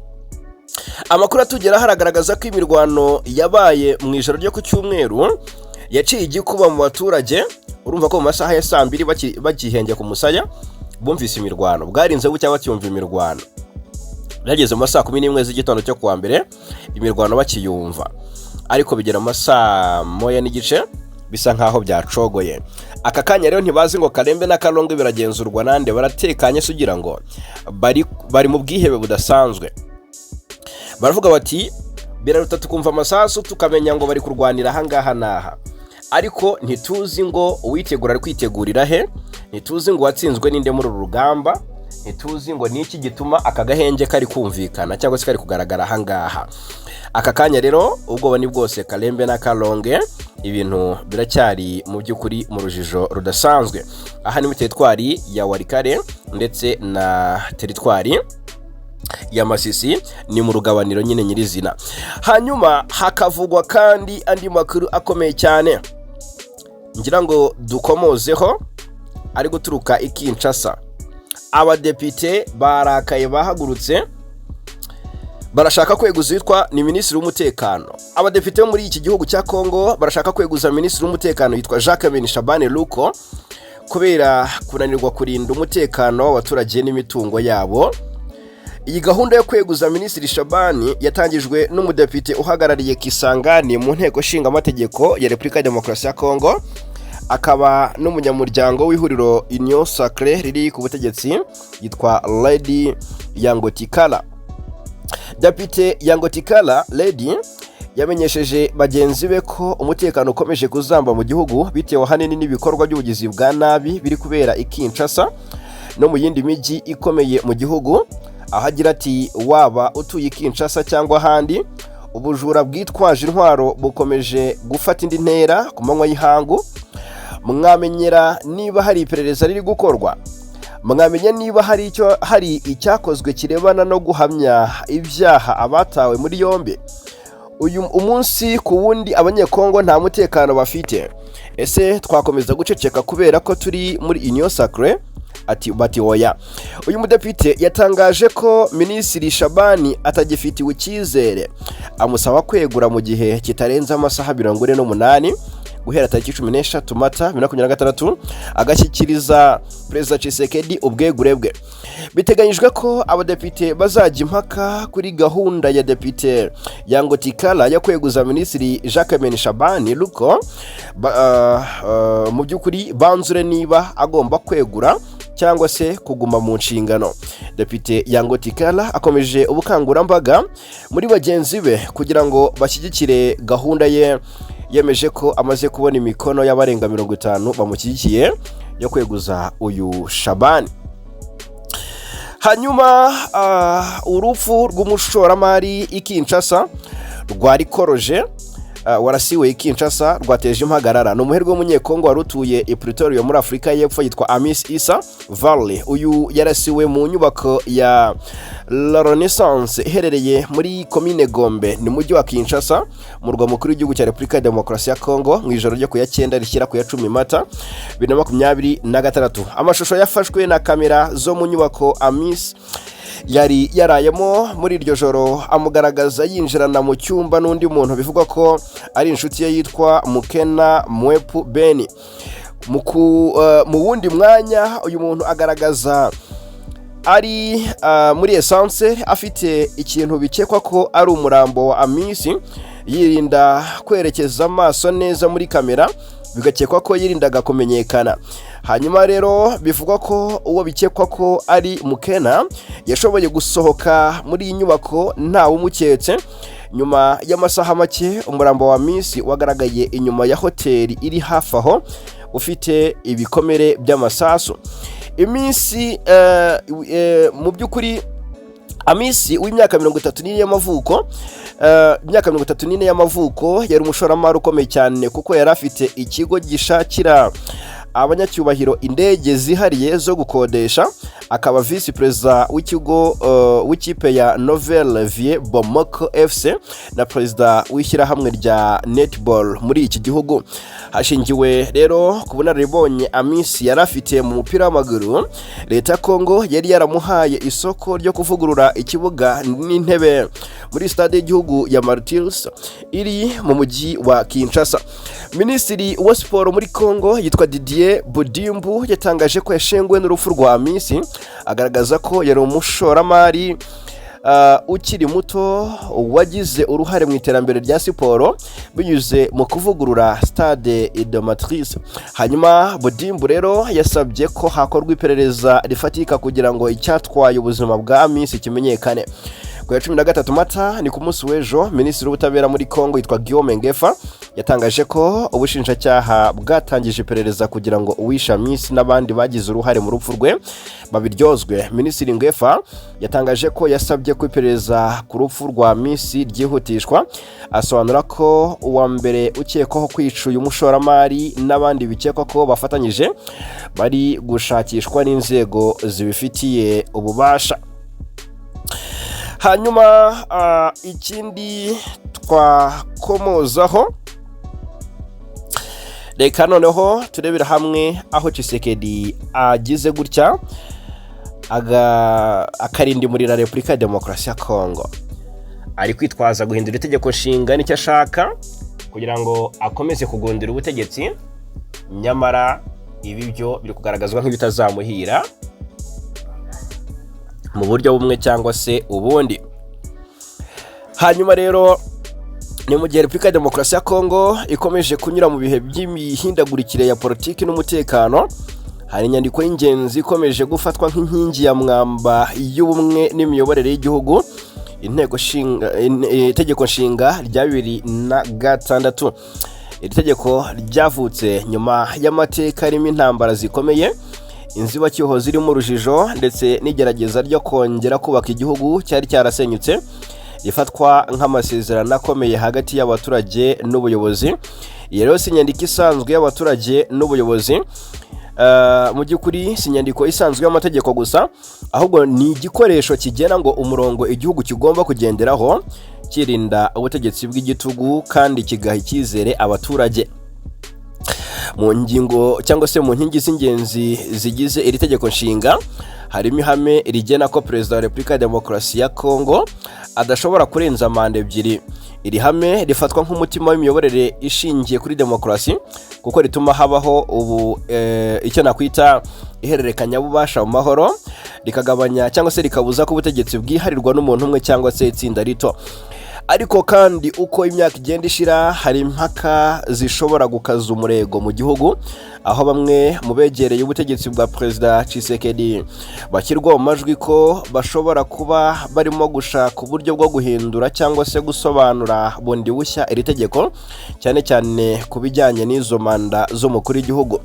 Amakuru atugeraho aragaragaza ko imirwano yabaye mu ijoro ryo ku cyumweru yaciye igikuba mu baturage. Urumva ko mu masaha ya saa 2 bakihengeka ku musaya bumvise imirwano, bwarinze bucya bacyumva imirwano. Byageze mu masaa 11 z'igitondo cyo kuwa mbere imirwano bakiyumva, ariko bigera mu masaa 1:30 bisa nkaho byacogoye. Aka kanya rero ntibazi ngo Kalembe na Kalonge biragenzurwa nande. Baratekanye se ugira ngo bari mu bwihebe budasanzwe. Baravuga bati: "Biraruta tukumva amasasu, tukamenya ngo bari kurwanira ahangaha n'aha, ariko ntituzi ngo uwitegura ari kwitegurira he, ntituzi ngo uwatsinzwe ninde muri uru rugamba, ntituzi ngo ni iki gituma aka gahenge kari kumvikana cyangwa se kari kugaragara ahangaha." Aka kanya rero ubwoba ni bwose Kalembe na Kalonge, ibintu biracyari mu by'ukuri mu rujijo rudasanzwe. Aha ni muri teritwari ya Walikale ndetse na teritwari ya Masisi, ni mu rugabaniro nyine nyirizina. Hanyuma hakavugwa kandi andi makuru akomeye cyane ngira ngo dukomozeho ari guturuka i Kinshasa. Abadepite barakaye, bahagurutse, barashaka kweguza uwitwa ni minisitiri w'umutekano. Abadepite bo muri iki gihugu cya Congo barashaka kweguza minisitiri w'umutekano yitwa Jacques Shabani Luko kubera kunanirwa kurinda umutekano w'abaturage n'imitungo yabo. Iyi gahunda yo kweguza minisitiri Shabani yatangijwe n'umudepite uhagarariye Kisangani mu nteko nshingamategeko ya Repubulika ya Demokarasi ya Congo, akaba n'umunyamuryango w'ihuriro Union Sacrée riri ku butegetsi, yitwa Lady Yangotikala. Depite Yangotikala Lady Yamenyesheje bagenzi be ko umutekano ukomeje kuzamba mu gihugu, bitewe ahanini n'ibikorwa by'ubugizi bwa nabi biri kubera i Kinshasa no mu yindi mijyi ikomeye mu gihugu, aho agira ati: "Waba utuye i Kinshasa cyangwa ahandi, ubujura bwitwaje intwaro bukomeje gufata indi ntera ku manywa y'ihangu. Mwamenyera niba hari iperereza riri gukorwa? Mwamenya niba hari icyakozwe kirebana no guhamya ibyaha abatawe muri yombi? Uyu umunsi ku wundi Abanyekongo nta mutekano bafite. Ese twakomeza guceceka kubera ko turi muri Union Sacrée?" Ati bati: "Oya." Uyu mudepite yatangaje ko Minisitiri Shabani atagifitiwe icyizere, amusaba kwegura mu gihe kitarenze amasaha 48 guhera tariki 13 Mata 2026, agashyikiriza Perezida Tshisekedi ubwegure bwe. Biteganyijwe ko abadepite bazajya impaka kuri gahunda ya Depite Yango Tikala yo kweguza Minisitiri Jacquemain Shabani Luko, mu by'ukuri banzure niba agomba kwegura cyangwa se kuguma mu nshingano. Depite Yango Tikala akomeje ubukangurambaga muri bagenzi be kugira ngo bashyigikire gahunda ye. Yemeje ko amaze kubona imikono y'abarenga 50 bamushyigikiye yo kweguza uyu Shabani. Hanyuma urupfu rw'umushoramari i Kinshasa rwari koroje, warasiwe i Kinshasa rwateje impagarara. Ni umuherwe w'Umunyekongo wari utuye i Pretoria muri Afurika y'Epfo, yitwa Amis Issa Valley. Uyu yarasiwe mu nyubako ya La Renaissance iherereye muri komine Gombe, ni mujyi wa Kinshasa, murwa mukuru w'igihugu cya Repubulika ya Demokarasi ya Kongo, mu ijoro ryo ku ya 9 rishyira ku ya 10 Mata 2026. Amashusho yafashwe na kamera zo mu nyubako Amis yari yarayemo muri iryo joro amugaragaza yinjirana mu cyumba n'undi muntu bivugwa ko ari inshuti ye yitwa Mukena Mwepu Beni. Mu wundi mwanya uyu muntu agaragaza ari muri ascenseur, afite ikintu bikekwa ko ari umurambo wa Amisi, yirinda kwerekeza amaso neza muri kamera, bigakekwa ko yirindaga kumenyekana. Hanyuma rero bivugwa ko uwo bikekwa ko ari Mukena yashoboye gusohoka muri iyi nyubako ntawe umuketse. Nyuma y'amasaha make umurambo wa Amisi wagaragaye inyuma ya hoteli iri hafi aho, ufite ibikomere by'amasasu. Iminsi mu by'ukuri Amisi w'imyaka 34 y'amavuko, imyaka 34 y'amavuko, yari umushoramari ukomeye cyane, kuko yari afite ikigo gishakira abanyacyubahiro indege zihariye zo gukodesha, akaba visi perezida w'ikigo w'ikipe ya Nouvelle Vie Bomoko FC na perezida w'ishyirahamwe rya netball muri iki gihugu. Hashingiwe rero ku bunararibonye Amisi yari afite mu mupira w'amaguru, Leta ya Kongo yari yaramuhaye isoko ryo kuvugurura ikibuga n'intebe muri stade y'igihugu ya Martyrs iri mu mujyi wa Kinshasa. Minisitiri wa siporo muri Kongo yitwa Didier Budimbu yatangaje ko yashenguwe n'urupfu rwa Amisi, agaragaza ko yari umushoramari ukiri muto wagize uruhare mu iterambere rya siporo binyuze mu kuvugurura stade des Martyrs. Hanyuma Budimbu rero yasabye ko hakorwa iperereza rifatika kugira ngo icyatwaye ubuzima bwa Amisi kimenyekane. Ku ya 13 Mata, ni ku munsi w'ejo, Minisitiri w'Ubutabera muri Kongo yitwa Guillaume Ngefa yatangaje ko ubushinjacyaha bwatangije iperereza kugira ngo uwishe Amisi n'abandi bagize uruhare mu rupfu rwe babiryozwe. Minisitiri Ngefa yatangaje ko yasabye ko iperereza ku rupfu rwa Amisi ryihutishwa, asobanura ko uwa mbere ukekwaho kwica uyu mushoramari n'abandi bikekwa ko bafatanyije bari gushakishwa n'inzego zibifitiye ububasha. Hanyuma ikindi twakomozaho, reka noneho turebera hamwe aho Tshisekedi agize gutya akarindimurira Repubulika ya Demokarasi ya Kongo. Ari kwitwaza guhindura itegeko nshinga, nicyo ashaka kugira ngo akomeze kugundira ubutegetsi, nyamara ibi byo biri kugaragazwa nk'ibitazamuhira mu buryo bumwe cyangwa se ubundi. Hanyuma rero ni mu gihe Repubulika ya Demokarasi ya Kongo ikomeje kunyura mu bihe by'imihindagurikire ya politiki n'umutekano, hari inyandiko y'ingenzi ikomeje gufatwa nk'inkingi ya mwamba y'ubumwe n'imiyoborere y'igihugu. Inteko nshinga, itegeko nshinga rya 2006. Iri tegeko ryavutse nyuma y'amateka arimo intambara zikomeye, inzibacyuho zirimo urujijo ndetse n'igerageza ryo kongera kubaka igihugu cyari cyarasenyutse. Rifatwa nk'amasezerano akomeye hagati y'abaturage n'ubuyobozi. Iyi rero si inyandiko isanzwe y'abaturage n'ubuyobozi. Mu by'ukuri si inyandiko isanzwe y'amategeko gusa, ahubwo ni igikoresho kigena ngo umurongo igihugu kigomba kugenderaho, kirinda ubutegetsi bw'igitugu kandi kigaha icyizere abaturage. Mu ngingo cyangwa se mu nkingi z'ingenzi zigize iri tegeko nshinga harimo ihame rigena ko Perezida wa Repubulika ya Demokarasi ya Kongo adashobora kurenza manda ebyiri. Iri hame rifatwa nk'umutima w'imiyoborere ishingiye kuri demokarasi, kuko rituma habaho ubu icyo nakwita ihererekanyabubasha mu mahoro, rikagabanya cyangwa se rikabuza ko ubutegetsi bwiharirwa n'umuntu umwe cyangwa se itsinda rito. Ariko kandi, uko imyaka igenda ishira, hari impaka zishobora gukaza umurego mu gihugu, aho bamwe mu begereye ubutegetsi bwa Perezida Tshisekedi bashyirwa mu majwi ko bashobora kuba barimo gushaka uburyo bwo guhindura cyangwa se gusobanura bundi bushya iri tegeko, cyane cyane ku bijyanye n'izo manda z'umukuru w'igihugu.